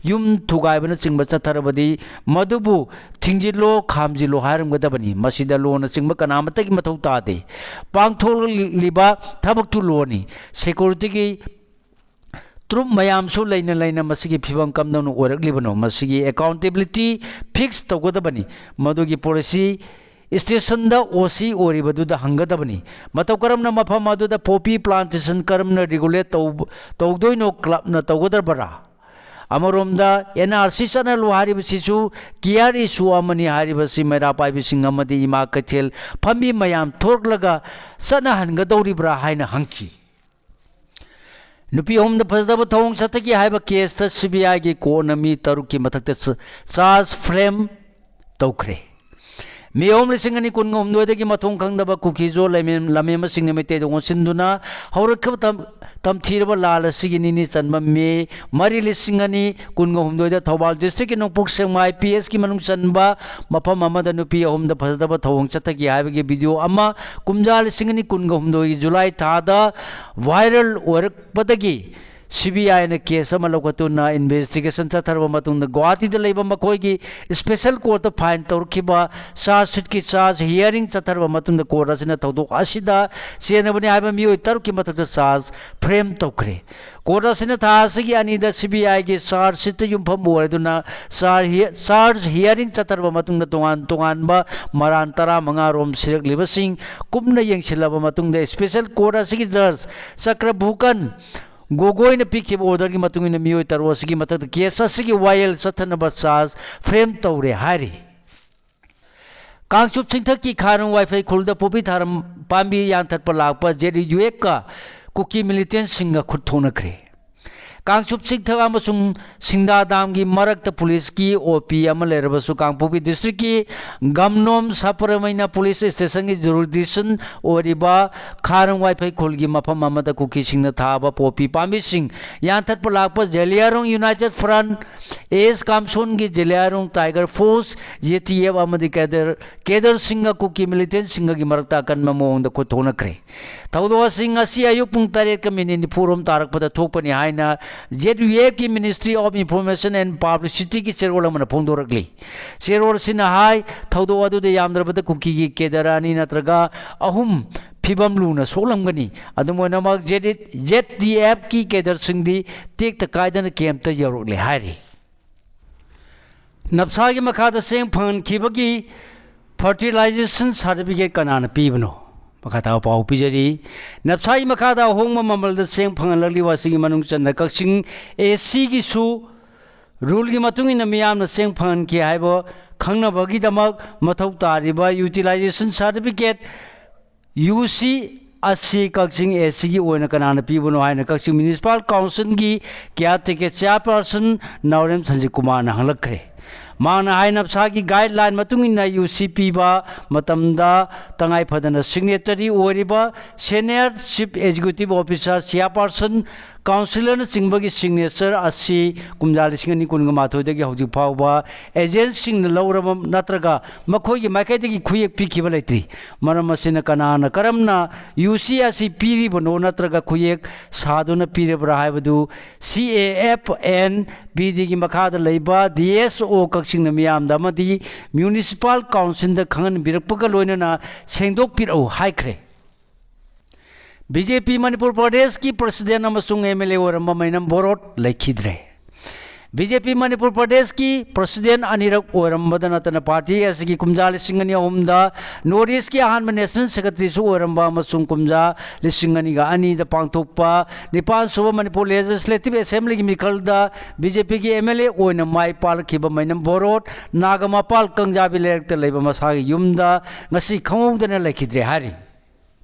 ꯌꯨꯝ ꯊꯨꯒꯥꯏꯕꯅꯆꯤꯡꯕ ꯆꯠꯊꯔꯕꯗꯤ ꯃꯗꯨꯕꯨ ꯊꯤꯡꯖꯤꯜꯂꯣ, ꯈꯥꯝꯖꯤꯜꯂꯣ ꯍꯥꯏꯔꯝꯒꯗꯕꯅꯤ꯫ ꯃꯁꯤꯗ ꯂꯣꯅꯆꯤꯡꯕ ꯀꯅꯥꯃꯠꯇꯒꯤ ꯃꯊꯧ ꯇꯥꯗꯦ꯫ ꯄꯥꯡꯊꯣꯛꯂꯤꯕ ꯊꯕꯛꯇꯨ ꯂꯣꯅꯤ꯫ ꯁꯦꯀ꯭ꯌꯨꯔꯤꯇꯤꯒꯤ ꯇ꯭ꯔꯨꯞ ꯃꯌꯥꯝꯁꯨ ꯂꯩꯅ ꯂꯩꯅ ꯃꯁꯤꯒꯤ ꯐꯤꯕꯝ ꯀꯝꯗꯧꯅ ꯑꯣꯏꯔꯛꯂꯤꯕꯅꯣ? ꯃꯁꯤꯒꯤ ꯑꯦꯀꯥꯎꯟꯇꯦꯕꯤꯂꯤꯇꯤ ꯐꯤꯛꯁ ꯇꯧꯒꯗꯕꯅꯤ꯫ ꯃꯗꯨꯒꯤ ꯄꯣꯂꯤꯁꯤ ꯁ꯭ꯇꯦꯁꯟꯗ ꯑꯣ ꯁꯤ ꯑꯣꯏꯔꯤꯕꯗꯨꯗ ꯍꯪꯒꯗꯕꯅꯤ꯫ ꯃꯇꯧ ꯀꯔꯝꯅ ꯃꯐꯝ ꯑꯗꯨꯗ ꯄꯣꯄꯤ ꯄ꯭ꯂꯥꯟꯇꯦꯁꯟ ꯀꯔꯝꯅ ꯔꯤꯒꯨꯂꯦꯠ ꯇꯧ-, ꯇꯧꯗꯣꯏꯅꯣ? ꯀ꯭ꯂꯕꯅ ꯇꯧꯒꯗꯕꯔꯥ? ꯑꯃꯔꯣꯝꯗ ꯑꯦꯟ ꯑꯥꯔ ꯁꯤ ꯆꯠꯅꯍꯜꯂꯨ ꯍꯥꯏꯔꯤꯕꯁꯤꯁꯨ ꯀꯤꯌꯥꯔ ꯏꯁꯨ ꯑꯃꯅꯤ꯫ ꯍꯥꯏꯔꯤꯕꯁꯤ ꯃꯩꯔꯥ ꯄꯥꯏꯕꯤꯁꯤꯡ ꯑꯃꯗꯤ ꯏꯃꯥ ꯀꯩꯊꯦꯜ ꯐꯝꯕꯤ ꯃꯌꯥꯝ ꯊꯣꯛꯂꯒ ꯆꯠꯅꯍꯟꯒꯗꯧꯔꯤꯕ꯭ꯔꯥ ꯍꯥꯏꯅ ꯍꯪꯈꯤ꯫ ꯅꯨꯄꯤ ꯑꯍꯨꯝꯗ ꯐꯖꯗꯕ ꯊꯧꯑꯣꯡ ꯆꯠꯊꯈꯤ ꯍꯥꯏꯕ ꯀꯦꯁꯇ ꯁꯤ ꯕꯤ ꯑꯥꯏꯒꯤ ꯀꯣꯔꯠꯅ ꯃꯤ ꯇꯔꯨꯛꯀꯤ ꯃꯊꯛꯇ ꯆ-, ꯆꯥꯔꯖ ꯐ꯭ꯔꯦꯝ ꯇꯧꯈ꯭ꯔꯦ꯫ ꯃꯤꯑꯣꯝ ꯂꯤꯁꯤꯡ ꯑꯅꯤ ꯀꯨꯟꯒ ꯍꯨꯝꯗꯣꯏꯗꯒꯤ ꯃꯊꯣꯡ ꯈꯪꯗꯕ ꯀꯨꯀꯤꯖꯣ ꯂꯝꯃꯦꯝ-, ꯂꯝꯃꯦꯝꯕꯁꯤꯡꯅ ꯃꯩꯇꯩꯗ ꯑꯣꯟꯁꯤꯟꯗꯨꯅ ꯍꯧꯔꯛꯈꯤꯕ ꯇꯝ-, ꯇꯝꯊꯤꯔꯕ ꯂꯥꯜ ꯑꯁꯤꯒꯤ ꯅꯤꯅꯤ ꯆꯟꯕ ꯃꯦ ꯃꯔꯤ ꯂꯤꯁꯤꯡ ꯑꯅꯤ ꯀꯨꯟꯒ ꯍꯨꯝꯗꯣꯏꯗ ꯊꯧꯕꯥꯜ district ꯀꯤ ꯅꯣꯡꯄꯣꯛ ꯁꯦꯛꯃꯥꯏ P S ꯀꯤ ꯃꯅꯨꯡ ꯆꯟꯕ ꯃꯐꯝ ꯑꯃꯗ ꯅꯨꯄꯤ ꯑꯍꯨꯝꯗ ꯐꯖꯗꯕ ꯊꯧꯑꯣꯡ ꯆꯠꯊꯈꯤ ꯍꯥꯏꯕꯒꯤ video ꯑꯃ ꯀꯨꯝꯖꯥ ꯂꯤꯁꯤꯡ ꯑꯅꯤ ꯀꯨꯟꯒ ꯍꯨꯝꯗꯣꯏꯒꯤ July ꯊꯥꯗ viral ꯑꯣꯏꯔꯛꯄꯗꯒꯤ C B I ꯅ case ꯑꯃ ꯂꯧꯈꯠꯇꯨꯅ investigation ꯆꯠꯊꯔꯕ ꯃꯇꯨꯡꯗ ꯒꯨꯋꯥꯍꯥꯇꯤꯗ ꯂꯩꯕ ꯃꯈꯣꯏꯒꯤ special court ꯇ file ꯇꯧꯔꯛꯈꯤꯕ charge sheet ꯀꯤ charge hearing ꯆꯠꯊꯔꯕ ꯃꯇꯨꯡꯗ court ꯑꯁꯤꯅ ꯊꯧꯗꯣꯛ ꯑꯁꯤꯗ ꯆꯦꯟꯅꯕꯅꯤ ꯍꯥꯏꯕ ꯃꯤꯑꯣꯏ ꯇꯔꯨꯛꯀꯤ ꯃꯊꯛꯇ charge frame ꯇꯧꯈ꯭ꯔꯦ꯫ Court ꯑꯁꯤꯅ ꯊꯥ ꯑꯁꯤꯒꯤ ꯑꯅꯤꯗ C B I ꯒꯤ charge sheet ꯇ ꯌꯨꯝꯐꯝ ꯑꯣꯏꯔꯗꯨꯅ charge he-, charge hearing ꯆꯠꯊꯔꯕ ꯃꯇꯨꯡꯗ ꯇꯣꯉꯥꯟ ꯇꯣꯉꯥꯟꯕ ꯃꯔꯥꯜ ꯇꯔꯥꯃꯉꯥ ꯔꯣꯝ ꯁꯤꯔꯛꯂꯤꯕꯁꯤꯡ ꯀꯨꯞꯅ ꯌꯦꯡꯁꯤꯜꯂꯕ ꯃꯇꯨꯡꯗ special court ꯑꯁꯤꯒꯤ judge ꯆꯀ꯭ꯔꯚꯨꯀꯟ ꯒꯣꯒꯣꯏꯅ ꯄꯤꯈꯤꯕ order ꯒꯤ ꯃꯇꯨꯡ ꯏꯟꯅ ꯃꯤꯑꯣꯏ ꯇꯔꯨꯛ ꯑꯁꯤꯒꯤ ꯃꯊꯛꯇ case ꯑꯁꯤꯒꯤ ꯋꯥꯌꯦꯜ ꯆꯠꯊꯅꯕ charge frame ꯇꯧꯔꯦ ꯍꯥꯏꯔꯤ꯫ ꯀꯥꯡꯆꯨꯞ ꯆꯤꯡꯊꯛꯀꯤ ꯈꯥꯔꯣꯡ ꯋꯥꯏꯐꯩ ꯈꯨꯜꯗ ꯄꯣꯄꯤ ꯊꯥꯔꯝ ꯄꯥꯝꯕꯤ ꯌꯥꯟꯊꯠꯄ ꯂꯥꯛꯄ Z U F ꯀ ꯀꯨꯀꯤ militant ꯁꯤꯡꯒ ꯈꯨꯠ ꯊꯣꯛꯅꯈ꯭ꯔꯦ꯫ ꯀꯥꯡꯆꯨꯞ ꯆꯤꯡꯊꯛ ꯑꯃꯁꯨꯡ ꯁꯤꯡꯗꯥ dam ꯒꯤ ꯃꯔꯛꯇ police ꯀꯤ O P ꯑꯃ ꯂꯩꯔꯕꯁꯨ ꯀꯥꯡꯄꯣꯛꯄꯤ district ꯀꯤ ꯒꯝꯅꯣꯝ ꯁꯕ-ꯄꯔꯃꯩꯅ police station ꯒꯤ jurisdiction ꯑꯣꯏꯔꯤꯕ ꯈꯥꯔꯣꯡ ꯋꯥꯏꯐꯩ ꯈꯨꯜꯒꯤ ꯃꯐꯝ ꯑꯃꯗ ꯀꯨꯀꯤꯁꯤꯡꯅ ꯊꯥꯕ ꯄꯣꯄꯤ ꯄꯥꯝꯕꯤꯁꯤꯡ ꯌꯥꯟꯊꯠꯄ ꯂꯥꯛꯄ Zeliangrong United Front, S ꯀꯥꯝꯁꯣꯟꯒꯤ Zeliangrong Tiger Force, J T F ꯑꯃꯗꯤ cadre, cadre ꯁꯤꯡꯒ ꯀꯨꯀꯤ militant ꯁꯤꯡꯒꯒꯤ ꯃꯔꯛꯇ ꯑꯀꯟꯕ ꯃꯑꯣꯡꯗ ꯈꯨꯠ ꯊꯣꯛꯅꯈ꯭ꯔꯦ꯫ ꯊꯧꯗꯣꯛ ꯑꯁꯤ ꯉꯁꯤ ꯑꯌꯨꯛ ꯄꯨꯡ ꯇꯔꯦꯠꯀ minute ꯅꯤꯐꯨ ꯔꯣꯝ ꯇꯥꯔꯛꯄꯗ ꯊꯣꯛꯄꯅꯤ ꯍꯥꯏꯅ Z U F ꯀꯤ Ministry of Information and Publicity ꯒꯤ ꯆꯦꯔꯣꯜ ꯑꯃꯅ ꯐꯣꯡꯗꯣꯔꯛꯂꯤ꯫ ꯆꯦꯔꯣꯜ ꯑꯁꯤꯅ ꯍꯥꯏ, ꯊꯧꯗꯣꯛ ꯑꯗꯨꯗ ꯌꯥꯝꯗ꯭ꯔꯕꯗ ꯀꯨꯀꯤꯒꯤ cadre ꯑꯅꯤ ꯅꯠꯇ꯭ꯔꯒ ꯑꯍꯨꯝ ꯐꯤꯕꯝ ꯂꯨꯅ ꯁꯣꯛꯂꯝꯒꯅꯤ꯫ ꯑꯗꯨꯝ ꯑꯣꯏꯅꯃꯛ, Z-, Z T F ꯀꯤ cadre ꯁꯤꯡꯗꯤ ꯇꯦꯛꯇ ꯀꯥꯏꯗꯅ camp ꯇ ꯌꯧꯔꯛꯂꯦ ꯍꯥꯏꯔꯤ꯫ ꯅꯞꯁꯥꯒꯤ ꯃꯈꯥꯗ ꯆꯦꯡ ꯐꯪꯍꯟꯈꯤꯕꯒꯤ fertilization certificate ꯀꯅꯥꯅ ꯄꯤꯕꯅꯣ? ꯃꯈꯥ ꯇꯥꯕ ꯄꯥꯎ ꯄꯤꯖꯔꯤ꯫ ꯅꯞꯁꯥꯒꯤ ꯃꯈꯥꯗ ꯑꯍꯣꯡꯕ ꯃꯃꯜꯗ ꯆꯦꯡ ꯐꯪꯍꯜꯂꯛꯂꯤꯕ ꯑꯁꯤꯒꯤ ꯃꯅꯨꯡ ꯆꯟꯅ ꯀꯛꯆꯤꯡ A C ꯒꯤꯁꯨ rule ꯒꯤ ꯃꯇꯨꯡ ꯏꯟꯅ ꯃꯤꯌꯥꯝꯅ ꯆꯦꯡ ꯐꯪꯍꯟꯈꯤ ꯍꯥꯏꯕ ꯈꯪꯅꯕꯒꯤꯗꯃꯛ ꯃꯊꯧ ꯇꯥꯔꯤꯕ utilization certificate, U C, ꯑꯁꯤ ꯀꯛꯆꯤꯡ A C ꯒꯤ ꯑꯣꯏꯅ ꯀꯅꯥꯅ ꯄꯤꯕꯅꯣ ꯍꯥꯏꯅ ꯀꯛꯆꯤꯡ Municipal Council ꯒꯤ caretaker chairperson ꯅꯥꯎꯔꯦꯝ ꯁꯟꯖꯤꯠ ꯀꯨꯃꯥꯔꯅ ꯍꯪꯂꯛꯈ꯭ꯔꯦ꯫ ꯃꯍꯥꯛꯅ ꯍꯥꯏꯅ ꯃꯁꯥꯒꯤ ꯒꯥꯏꯗꯂꯥꯏꯟ ꯃꯇꯨꯡ ꯏꯟꯅ ꯌꯨ ꯁꯤ ꯄꯤꯕ ꯃꯇꯝꯗ ꯇꯉꯥꯏ ꯐꯗꯅ ꯁꯤꯒꯅꯦꯆꯔꯤ ꯑꯣꯏꯔꯤꯕ senior chief executive officer, chairperson, ꯀꯥꯎꯟꯁꯤꯂꯔꯅꯆꯤꯡꯕꯒꯤ ꯁꯤꯒꯅꯦꯆꯔ ꯑꯁꯤ ꯀꯨꯝꯖꯥ ꯂꯤꯁꯤꯡ ꯑꯅꯤ ꯀꯨꯟꯒ ꯃꯥꯊꯣꯏꯗꯒꯤ ꯍꯧꯖꯤꯛ ꯐꯥꯎꯕ ꯑꯦꯖꯦꯟꯁꯤꯡꯅ ꯂꯧꯔꯕ ꯅꯠꯇ꯭ꯔꯒ ꯃꯈꯣꯏꯒꯤ ꯃꯥꯏꯀꯩꯗꯒꯤ ꯈꯨꯌꯦꯛ ꯄꯤꯈꯤꯕ ꯂꯩꯇ꯭ꯔꯤ꯫ ꯃꯔꯝ ꯑꯁꯤꯅ ꯀꯅꯥꯅ ꯀꯔꯝꯅ ꯌꯨ ꯁꯤ ꯑꯁꯤ ꯄꯤꯔꯤꯕꯅꯣ ꯅꯠꯇ꯭ꯔꯒ ꯈꯨꯌꯦꯛ ꯁꯥꯗꯨꯅ ꯄꯤꯔꯕ꯭ꯔꯥ ꯍꯥꯏꯕꯗꯨ ꯁꯤ ꯑꯦ ꯑꯦꯐ ꯑꯦꯟ ꯕꯤ ꯗꯤꯒꯤ ꯃꯈꯥꯗ ꯂꯩꯕ ꯗꯤ ꯑꯦꯁ ꯑꯣ ꯀꯛꯆꯤꯡꯅ ꯃꯤꯌꯥꯝꯗ ꯑꯃꯗꯤ ꯃ꯭ꯌꯨꯅꯤꯁꯤꯄꯥꯜ ꯀꯥꯎꯟꯁꯤꯜꯗ ꯈꯪꯍꯟꯕꯤꯔꯛꯄꯒ ꯂꯣꯏꯅꯅ ꯁꯦꯡꯗꯣꯛꯄꯤꯔꯛꯎ ꯍꯥꯏꯈ꯭ꯔꯦ꯫ ꯕꯤ ꯖꯦ ꯄꯤ ꯃꯅꯤꯄꯨꯔ ꯄ꯭ꯔꯗꯦꯁꯀꯤ ꯄ꯭ꯔꯁꯤꯗꯦꯟ ꯑꯃꯁꯨꯡ ꯑꯦꯝ ꯑꯦꯜ ꯑꯦ ꯑꯣꯏꯔꯝꯕ ꯃꯩꯅꯝ ꯕꯣꯔꯣꯠ ꯂꯩꯈꯤꯗ꯭ꯔꯦ꯫ ꯕꯤ ꯖꯦ ꯄꯤ ꯃꯅꯤꯄꯨꯔ ꯄ꯭ꯔꯗꯦꯁꯀꯤ ꯄ꯭ꯔꯁꯤꯗꯦꯟ ꯑꯅꯤꯔꯛ ꯑꯣꯏꯔꯝꯕꯗ ꯅꯠꯇꯅ ꯄꯥꯔꯇꯤ ꯑꯁꯤꯒꯤ ꯀꯨꯝꯖꯥ ꯂꯤꯁꯤꯡ ꯑꯅꯤ ꯑꯍꯨꯝꯗ ꯅꯣꯔꯠ ꯏꯁꯀꯤ ꯑꯍꯥꯟꯕ ꯅꯦꯁꯅꯦꯜ ꯁꯦꯀ꯭ꯔꯦꯇꯔꯤꯁꯨ ꯑꯣꯏꯔꯝꯕ ꯑꯃꯁꯨꯡ ꯀꯨꯝꯖꯥ ꯂꯤꯁꯤꯡ ꯑꯅꯤꯒ ꯑꯅꯤꯗ ꯄꯥꯡꯊꯣꯛꯄ ꯅꯤꯄꯥꯟ ꯁꯨꯕ ꯃꯅꯤꯄꯨꯔ ꯂꯦꯖꯤꯁꯂꯦꯇꯤꯚ ꯑꯦꯁꯦꯝꯕ꯭ꯂꯤꯒꯤ ꯃꯤꯈꯜꯗ ꯕꯤ ꯖꯦ ꯄꯤꯒꯤ ꯑꯦꯝ ꯑꯦꯜ ꯑꯦ ꯑꯣꯏꯅ ꯃꯥꯏ ꯄꯥꯛꯂꯛꯈꯤꯕ ꯃꯩꯅꯝ ꯕꯣꯔꯣꯠ ꯅꯥꯒꯃꯄꯥꯜ ꯀꯪꯖꯥꯕꯤ ꯂꯩꯔꯛꯇ ꯂꯩꯕ ꯃꯁꯥꯒꯤ ꯌꯨꯝꯗ ꯉꯁꯤ ꯈꯪꯍꯧꯗꯅ ꯂꯩꯈꯤꯗ꯭ꯔꯦ ꯍꯥꯏꯔꯤ꯫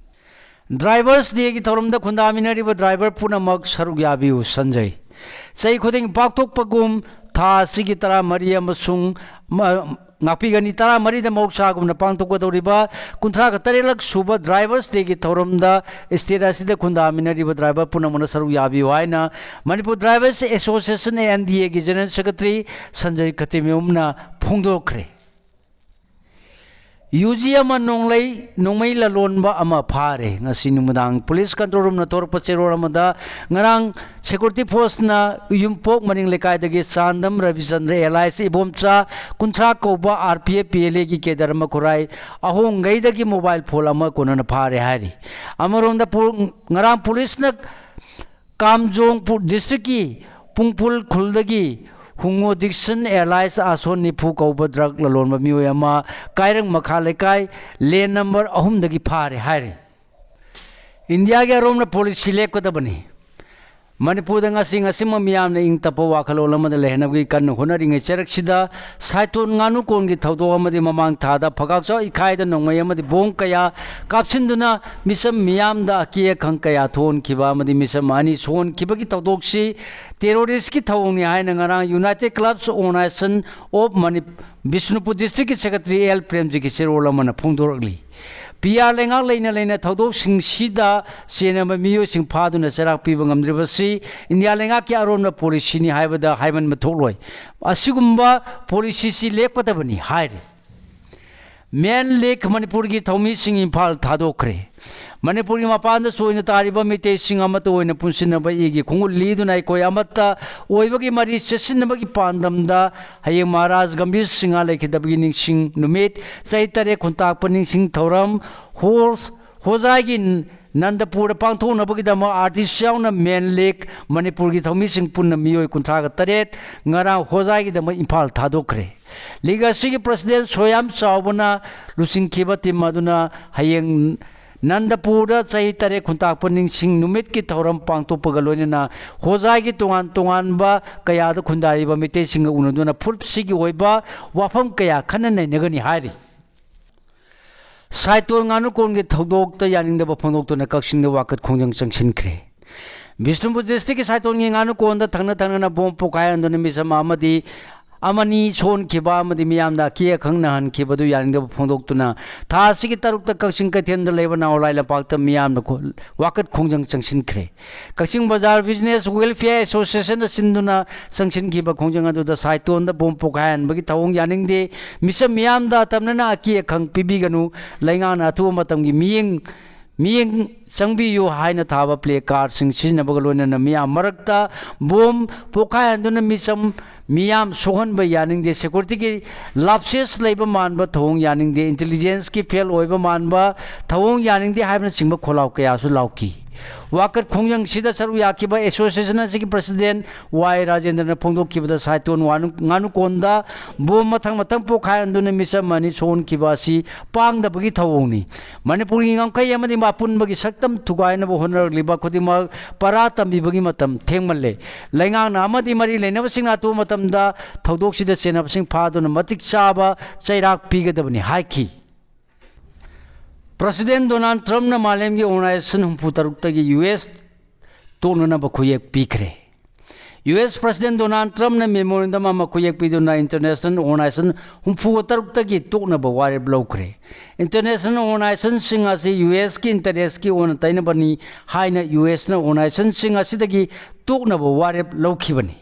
ꯗ꯭ꯔꯥꯏꯚꯔꯁ ꯗꯦꯒꯤ ꯊꯧꯔꯝꯗ ꯈꯨꯟꯗꯥꯃꯤꯟꯅꯔꯤꯕ ꯗ꯭ꯔꯥꯏꯚꯔ ꯄꯨꯝꯅꯃꯛ ꯁꯔꯨꯛ ꯌꯥꯕꯤꯌꯨ ꯁꯟꯖꯩ꯫ ꯆꯍꯤ ꯈꯨꯗꯤꯡ ꯄꯥꯡꯊꯣꯛꯄꯒꯨꯝ ꯊꯥ ꯑꯁꯤꯒꯤ ꯇꯔꯥꯃꯔꯤ ꯑꯃꯁꯨꯡ ꯃ-, ꯉꯥꯛꯄꯤꯒꯅꯤ ꯇꯔꯥꯃꯔꯤꯗ ꯃꯍꯧꯁꯥꯒꯨꯝꯅ ꯄꯥꯡꯊꯣꯛꯀꯗꯧꯔꯤꯕ ꯀꯨꯟꯊ꯭ꯔꯥꯒ ꯇꯔꯦꯠꯂꯛ ꯁꯨꯕ ꯗ꯭ꯔꯥꯏꯚꯔꯁ ꯗꯦꯒꯤ ꯊꯧꯔꯝꯗ ꯁ꯭ꯇꯦꯠ ꯑꯁꯤꯗ ꯈꯨꯟꯗꯥꯃꯤꯟꯅꯔꯤꯕ ꯗ꯭ꯔꯥꯏꯚꯔ ꯄꯨꯝꯅꯃꯛꯅ ꯁꯔꯨꯛ ꯌꯥꯕꯤꯌꯨ ꯍꯥꯏꯅ Manipur drivers association, N D ꯑꯦꯒꯤ general secretary Sanjay ꯈꯇꯤꯃꯌꯨꯝꯅ ꯐꯣꯡꯗꯣꯛꯈ꯭ꯔꯦ꯫ U G ꯑꯃ ꯅꯣꯡꯂꯩ, ꯅꯣꯡꯃꯩ ꯂꯂꯣꯟꯕ ꯑꯃ ꯐꯥꯔꯦ꯫ ꯉꯁꯤ ꯅꯨꯃꯤꯗꯥꯡ ꯄꯨꯂꯤꯁ ꯀꯟꯇ꯭ꯔꯣꯜ ꯔꯨꯝꯅ ꯊꯣꯔꯛꯄ ꯆꯦꯔꯣꯜ ꯑꯃꯗ ꯉꯔꯥꯡ ꯁꯦꯀ꯭ꯌꯨꯔꯤꯇꯤ ꯐꯣꯔꯁꯅ ꯌꯨꯝꯄꯣꯛ ꯃꯅꯤꯡ ꯂꯩꯀꯥꯏꯗꯒꯤ ꯆꯥꯟꯗꯝ ꯔꯕꯤꯆꯟꯗ꯭ꯔ ꯑꯦꯂꯥꯏꯁ ꯏꯕꯣꯝꯆꯥ, ꯀꯨꯟꯊ꯭ꯔꯥ ꯀꯧꯕ, R P F P L ꯑꯦꯒꯤ ꯀꯦꯗꯔ ꯑꯃ ꯈꯨꯔꯥꯏ ꯑꯍꯣꯡꯒꯩꯗꯒꯤ ꯃꯣꯕꯥꯏꯜ ꯐꯣꯟ ꯑꯃ ꯀꯣꯟꯅꯅ ꯐꯥꯔꯦ ꯍꯥꯏꯔꯤ꯫ ꯑꯃꯔꯣꯝꯗ ꯄꯨ-, ꯉꯔꯥꯡ ꯄꯨꯂꯤꯁꯅ ꯀꯥꯝꯖꯣꯡ ꯄꯨ-, ꯗꯤꯁꯇ꯭ꯔꯤꯛꯀꯤ ꯄꯨꯡꯐꯨꯜ ꯈꯨꯜꯗꯒꯤ ꯍꯨꯡꯉꯣ ꯗꯤꯛꯁꯟ ꯑꯦꯂꯥꯏꯁ ꯑꯥꯁꯣꯟ ꯅꯤꯐꯨ ꯀꯧꯕ ꯗ꯭ꯔꯒ ꯂꯂꯣꯟꯕ ꯃꯤꯑꯣꯏ ꯑꯃ ꯀꯥꯏꯔꯪ ꯃꯈꯥ ꯂꯩꯀꯥꯏ ꯂꯦꯟ ꯅꯝꯕꯔ ꯑꯍꯨꯝꯗꯒꯤ ꯐꯥꯔꯦ ꯍꯥꯏꯔꯤ꯫ ꯏꯟꯗꯤꯌꯥꯒꯤ ꯑꯔꯣꯝꯅ ꯄꯣꯂꯤꯁꯤ ꯂꯦꯞꯀꯗꯕꯅꯤ꯫ ꯃꯅꯤꯄꯨꯔꯗ ꯉꯁꯤ ꯉꯁꯤꯃꯛ ꯃꯤꯌꯥꯝꯅ ꯏꯪ ꯇꯞꯄ ꯋꯥꯈꯜꯂꯣꯟ ꯑꯃꯗ ꯂꯩꯍꯟꯅꯕꯒꯤ ꯀꯟꯅ ꯍꯣꯠꯅꯔꯤꯉꯩ ꯆꯩꯔꯛꯁꯤꯗ ꯁꯥꯏꯇꯣꯟ ꯉꯥꯅꯨ ꯀꯣꯟꯒꯤ ꯊꯧꯗꯣꯛ ꯑꯃꯗꯤ ꯃꯃꯥꯡ ꯊꯥꯗ ꯐꯒꯥꯛꯆꯥꯎ ꯏꯈꯥꯏꯗ ꯅꯣꯡꯃꯩ ꯑꯃꯗꯤ ꯕꯣꯝ ꯀꯌꯥ ꯀꯥꯞꯁꯤꯟꯗꯨꯅ ꯃꯤꯆꯝ ꯃꯤꯌꯥꯝꯗ ꯑꯀꯤ ꯑꯈꯪ ꯀꯌꯥ ꯊꯣꯛꯍꯟꯈꯤꯕ ꯑꯃꯗꯤ ꯃꯤꯆꯝ ꯑꯅꯤ ꯁꯣꯛꯍꯟꯈꯤꯕꯒꯤ ꯊꯧꯗꯣꯛꯁꯤ terroristꯀꯤ ꯊꯧꯑꯣꯡꯅꯤ ꯍꯥꯏꯅ ꯉꯔꯥꯡ United Clubs Organisation of Mani-, Bishnupur districtꯀꯤ secretary ꯑꯦꯜ ꯄ꯭ꯔꯦꯝꯖꯤꯠꯀꯤ ꯆꯦꯔꯣꯜ ꯑꯃꯅ ꯐꯣꯡꯗꯣꯔꯛꯂꯤ꯫ ꯄꯤ ꯑꯥꯔ ꯂꯩꯉꯥꯛ ꯂꯩꯅ ꯂꯩꯅ ꯊꯧꯗꯣꯛꯁꯤꯡꯁꯤꯗ ꯆꯦꯟꯅꯕ ꯃꯤꯑꯣꯏꯁꯤꯡ ꯐꯥꯗꯨꯅ ꯆꯩꯔꯥꯛ ꯄꯤꯕ ꯉꯝꯗ꯭ꯔꯤꯕꯁꯤ ꯏꯟꯗꯤꯌꯥ ꯂꯩꯉꯥꯛꯀꯤ ꯑꯔꯣꯟꯕ policyꯅꯤ ꯍꯥꯏꯕꯗ ꯍꯥꯏꯃꯟꯕ ꯊꯣꯛꯂꯣꯏ꯫ ꯑꯁꯤꯒꯨꯝꯕ policyꯁꯤ ꯂꯦꯞꯀꯗꯕꯅꯤ ꯍꯥꯏꯔꯤ꯫ Men League ꯃꯅꯤꯄꯨꯔꯒꯤ ꯊꯧꯃꯤꯁꯤꯡ ꯏꯝꯐꯥꯜ ꯊꯥꯗꯣꯛꯈ꯭ꯔꯦ꯫ ꯃꯅꯤꯄꯨꯔꯒꯤ ꯃꯄꯥꯟꯗ ꯆꯣꯏꯅ ꯇꯥꯔꯤꯕ ꯃꯤꯇꯩꯁꯤꯡ ꯑꯃꯠꯇ ꯑꯣꯏꯅ ꯄꯨꯟꯁꯤꯟꯅꯕ ꯏꯒꯤ ꯈꯣꯡꯒꯨꯜ ꯂꯤꯗꯨꯅ ꯑꯩꯈꯣꯏ ꯑꯃꯠꯇ ꯑꯣꯏꯕꯒꯤ ꯃꯔꯤ ꯆꯦꯠꯁꯤꯟꯅꯕꯒꯤ ꯄꯥꯟꯗꯝꯗ ꯍꯌꯦꯡ ꯃꯍꯥꯔꯥꯖ ꯒꯝꯚꯤꯔ ꯁꯤꯡꯍ ꯂꯩꯈꯤꯗꯕꯒꯤ ꯅꯤꯡꯁꯤꯡ ꯅꯨꯃꯤꯠ, ꯆꯍꯤ ꯇꯔꯦꯠ ꯈꯨꯟꯇꯥꯛꯄ ꯅꯤꯡꯁꯤꯡ ꯊꯧꯔꯝ, ꯍꯣꯔꯁ ꯍꯣꯖꯥꯏꯒꯤ ꯅꯟꯗꯄꯨꯔꯗ ꯄꯥꯡꯊꯣꯛꯅꯕꯒꯤꯗꯃꯛ artist ꯌꯥꯎꯅ Men League ꯃꯅꯤꯄꯨꯔꯒꯤ ꯊꯧꯃꯤꯁꯤꯡ ꯄꯨꯟꯅ ꯃꯤꯑꯣꯏ ꯀꯨꯟꯊ꯭ꯔꯥꯒ ꯇꯔꯦꯠ ꯉꯔꯥꯡ ꯍꯣꯖꯥꯏꯒꯤꯗꯃꯛ ꯏꯝꯐꯥꯜ ꯊꯥꯗꯣꯛꯈ꯭ꯔꯦ꯫ League ꯑꯁꯤꯒꯤ president ꯁꯣꯌꯥꯝ ꯆꯥꯎꯕꯅ ꯂꯨꯆꯤꯡꯈꯤꯕ team ꯑꯗꯨꯅ ꯍꯌꯦꯡ ꯅꯟꯗꯄꯨꯔꯗ ꯆꯍꯤ ꯇꯔꯦꯠ ꯈꯨꯟꯇꯥꯛꯄ ꯅꯤꯡꯁꯤꯡ ꯅꯨꯃꯤꯠꯀꯤ ꯊꯧꯔꯝ ꯄꯥꯡꯊꯣꯛꯄꯒ ꯂꯣꯏꯅꯅ ꯍꯣꯖꯥꯏꯒꯤ ꯇꯣꯉꯥꯟ ꯇꯣꯉꯥꯟꯕ ꯀꯌꯥꯗ ꯈꯨꯟꯗꯥꯔꯤꯕ ꯃꯤꯇꯩꯁꯤꯡꯒ ꯎꯅꯗꯨꯅ ꯐꯨꯔꯨꯞꯁꯤꯒꯤ ꯑꯣꯏꯕ ꯋꯥꯐꯝ ꯀꯌꯥ ꯈꯟꯅ ꯅꯩꯅꯒꯅꯤ ꯍꯥꯏꯔꯤ꯫ ꯁꯥꯏꯇꯣꯟ ꯉꯥꯅꯨ ꯀꯣꯟꯒꯤ ꯊꯧꯗꯣꯛꯇ ꯌꯥꯅꯤꯡꯗꯕ ꯐꯣꯡꯗꯣꯛꯇꯨꯅ ꯀꯛꯆꯤꯡꯗ ꯋꯥꯀꯠ ꯈꯣꯡꯖꯪ ꯆꯪꯁꯤꯟꯈ꯭ꯔꯦ꯫ ꯕꯤꯁꯅꯨꯄꯨꯔ districtꯀꯤ ꯁꯥꯏꯇꯣꯟꯒꯤ ꯉꯥꯅꯨ ꯀꯣꯟꯗ ꯊꯪꯅ ꯊꯪꯅꯅ ꯕꯣꯝ ꯄꯣꯈꯥꯏꯍꯟꯗꯨꯅ ꯃꯤꯆꯝ ꯑꯃꯗꯤ ꯑꯃꯅꯤ ꯁꯣꯛꯍꯟꯈꯤꯕ ꯑꯃꯗꯤ ꯃꯤꯌꯥꯝꯗ ꯑꯀꯤ ꯑꯈꯪ ꯅꯪꯍꯟꯈꯤꯕꯗꯨ ꯌꯥꯅꯤꯡꯗꯕ ꯐꯣꯡꯗꯣꯛꯇꯨꯅ ꯊꯥ ꯑꯁꯤꯒꯤ ꯇꯔꯨꯛꯇ ꯀꯛꯆꯤꯡ ꯀꯩꯊꯦꯜꯗ ꯂꯩꯕ ꯅꯥꯎꯔꯥꯏ ꯂꯝꯄꯥꯛꯇ ꯃꯤꯌꯥꯝꯅ ꯈꯣ-, ꯋꯥꯀꯠ ꯈꯣꯡꯖꯪ ꯆꯪꯁꯤꯟꯈ꯭ꯔꯦ꯫ ꯀꯛꯆꯤꯡ ꯕꯖꯥꯔ Business Welfare Associationꯅ ꯁꯤꯟꯗꯨꯅ ꯆꯪꯁꯤꯟꯈꯤꯕ ꯈꯣꯡꯖꯪ ꯑꯗꯨꯗ ꯁꯥꯏꯇꯣꯟꯗ ꯕꯣꯝ ꯄꯣꯈꯥꯏꯍꯟꯕꯒꯤ ꯊꯧꯑꯣꯡ ꯌꯥꯅꯤꯡꯗꯦ꯫ ꯃꯤꯆꯝ ꯃꯤꯌꯥꯝꯗ ꯑꯇꯝꯅꯅ ꯑꯀꯤ ꯑꯈꯪ ꯄꯤꯕꯤꯒꯅꯨ꯫ ꯂꯩꯉꯥꯛꯅ ꯑꯊꯨꯕ ꯃꯇꯝꯒꯤ ꯃꯤꯠꯌꯦꯡ ꯃꯤꯠꯌꯦꯡ ꯆꯪꯕꯤꯌꯨ ꯍꯥꯏꯅ ꯊꯥꯕ placardꯁꯤꯡ ꯁꯤꯖꯤꯟꯅꯕꯒ ꯂꯣꯏꯅꯅ ꯃꯤꯌꯥꯝ ꯃꯔꯛꯇ ꯕꯣꯝ ꯄꯣꯈꯥꯏꯍꯟꯗꯨꯅ ꯃꯤꯆꯝ ꯃꯤꯌꯥꯝ ꯁꯣꯛꯍꯟꯕ ꯌꯥꯅꯤꯡꯗꯦ꯫ Securityꯒꯤ lapses ꯂꯩꯕ ꯃꯥꯟꯕ ꯊꯧꯑꯣꯡ ꯌꯥꯅꯤꯡꯗꯦ꯫ Intelligenceꯀꯤ fail ꯑꯣꯏꯕ ꯃꯥꯟꯕ ꯊꯧꯑꯣꯡ ꯌꯥꯅꯤꯡꯗꯦ ꯍꯥꯏꯕꯅꯆꯤꯡꯕ ꯈꯣꯜꯂꯥꯎ ꯀꯌꯥꯁꯨ ꯂꯥꯎꯈꯤ꯫ ꯋꯥꯀꯠ ꯈꯣꯡꯖꯪꯁꯤꯗ ꯁꯔꯨꯛ ꯌꯥꯈꯤꯕ ꯑꯦꯁꯣꯁꯤꯌꯦꯁꯟ ꯑꯁꯤꯒꯤ ꯄ꯭ꯔꯁꯤꯗꯦꯟ ꯋꯥꯏ ꯔꯥꯖꯦꯟꯗ꯭ꯔꯅ ꯐꯣꯡꯗꯣꯛꯈꯤꯕꯗ ꯁꯥꯏꯇꯣꯟ ꯋꯥꯅꯨ-, ꯉꯥꯅꯨꯀꯣꯟꯗ ꯕꯣꯝ ꯃꯊꯪ ꯃꯊꯪ ꯄꯣꯈꯥꯏꯍꯟꯗꯨꯅ ꯃꯤꯆꯝ ꯑꯅꯤ ꯁꯣꯛꯍꯟꯈꯤꯕ ꯑꯁꯤ ꯄꯥꯡꯗꯕꯒꯤ ꯊꯧꯑꯣꯡꯅꯤ꯫ ꯃꯅꯤꯄꯨꯔꯒꯤ ꯉꯝꯈꯩ ꯑꯃꯗꯤ ꯑꯄꯨꯟꯕꯒꯤ ꯁꯛꯇꯝ ꯊꯨꯒꯥꯏꯅꯕ ꯍꯣꯠꯅꯔꯛꯂꯤꯕ ꯈꯨꯗꯤꯡꯃꯛ ꯄꯔꯥ ꯇꯝꯕꯤꯕꯒꯤ ꯃꯇꯝ ꯊꯦꯡꯃꯜꯂꯦ꯫ ꯂꯩꯉꯥꯛꯅ ꯑꯃꯗꯤ ꯃꯔꯤ ꯂꯩꯅꯕꯁꯤꯡꯅ ꯑꯊꯨꯕ ꯃꯇꯝꯗ ꯊꯧꯗꯣꯛꯁꯤꯗ ꯆꯦꯟꯅꯕꯁꯤꯡ ꯐꯥꯗꯨꯅ ꯃꯇꯤꯛ ꯆꯥꯕ ꯆꯩꯔꯥꯛ ꯄꯤꯒꯗꯕꯅꯤ ꯍꯥꯏꯈꯤ꯫ ꯄ꯭ꯔꯁꯤꯗꯦꯟ ꯗꯣꯅꯥꯜꯗ ꯇ꯭ꯔꯝꯞꯅ ꯃꯥꯂꯦꯝꯒꯤ ꯑꯣꯔꯒꯅꯥꯏꯖꯦꯁꯟ ꯍꯨꯝꯐꯨ ꯇꯔꯨꯛꯇꯒꯤ ꯌꯨ ꯑꯦꯁ ꯇꯣꯛꯅꯅꯕ ꯈꯨꯌꯦꯛ ꯄꯤꯈ꯭ꯔꯦ꯫ ꯌꯨ ꯑꯦꯁ ꯄ꯭ꯔꯁꯤꯗꯦꯟ ꯗꯣꯅꯥꯜꯗ ꯇ꯭ꯔꯝꯞꯅ ꯃꯦꯃꯣꯔꯦꯟꯗꯝ ꯑꯃ ꯈꯨꯌꯦꯛ ꯄꯤꯗꯨꯅ ꯏꯟꯇꯔꯅꯦꯁꯅꯦꯜ ꯑꯣꯔꯒꯅꯥꯏꯖꯦꯁꯟ ꯍꯨꯝꯐꯨ ꯇꯔꯨꯛꯇꯒꯤ ꯇꯣꯛꯅꯕ ꯋꯥꯔꯦꯞ ꯂꯧꯈ꯭ꯔꯦ꯫ ꯏꯟꯇꯔꯅꯦꯁꯅꯦꯜ ꯑꯣꯔꯒꯅꯥꯏꯖꯦꯁꯟꯁꯤꯡ ꯑꯁꯤ ꯌꯨ ꯑꯦꯁꯀꯤ ꯏꯟꯇꯔꯦꯁꯀꯤ ꯑꯣꯟꯅ ꯇꯩꯅꯕꯅꯤ ꯍꯥꯏꯅ ꯌꯨ ꯑꯦꯁꯅ ꯑꯣꯔꯒꯅꯥꯏꯖꯦꯁꯟꯁꯤꯡ ꯑꯁꯤꯗꯒꯤ ꯇꯣꯛꯅꯕ ꯋꯥꯔꯦꯞ ꯂꯧꯈꯤꯕꯅꯤ꯫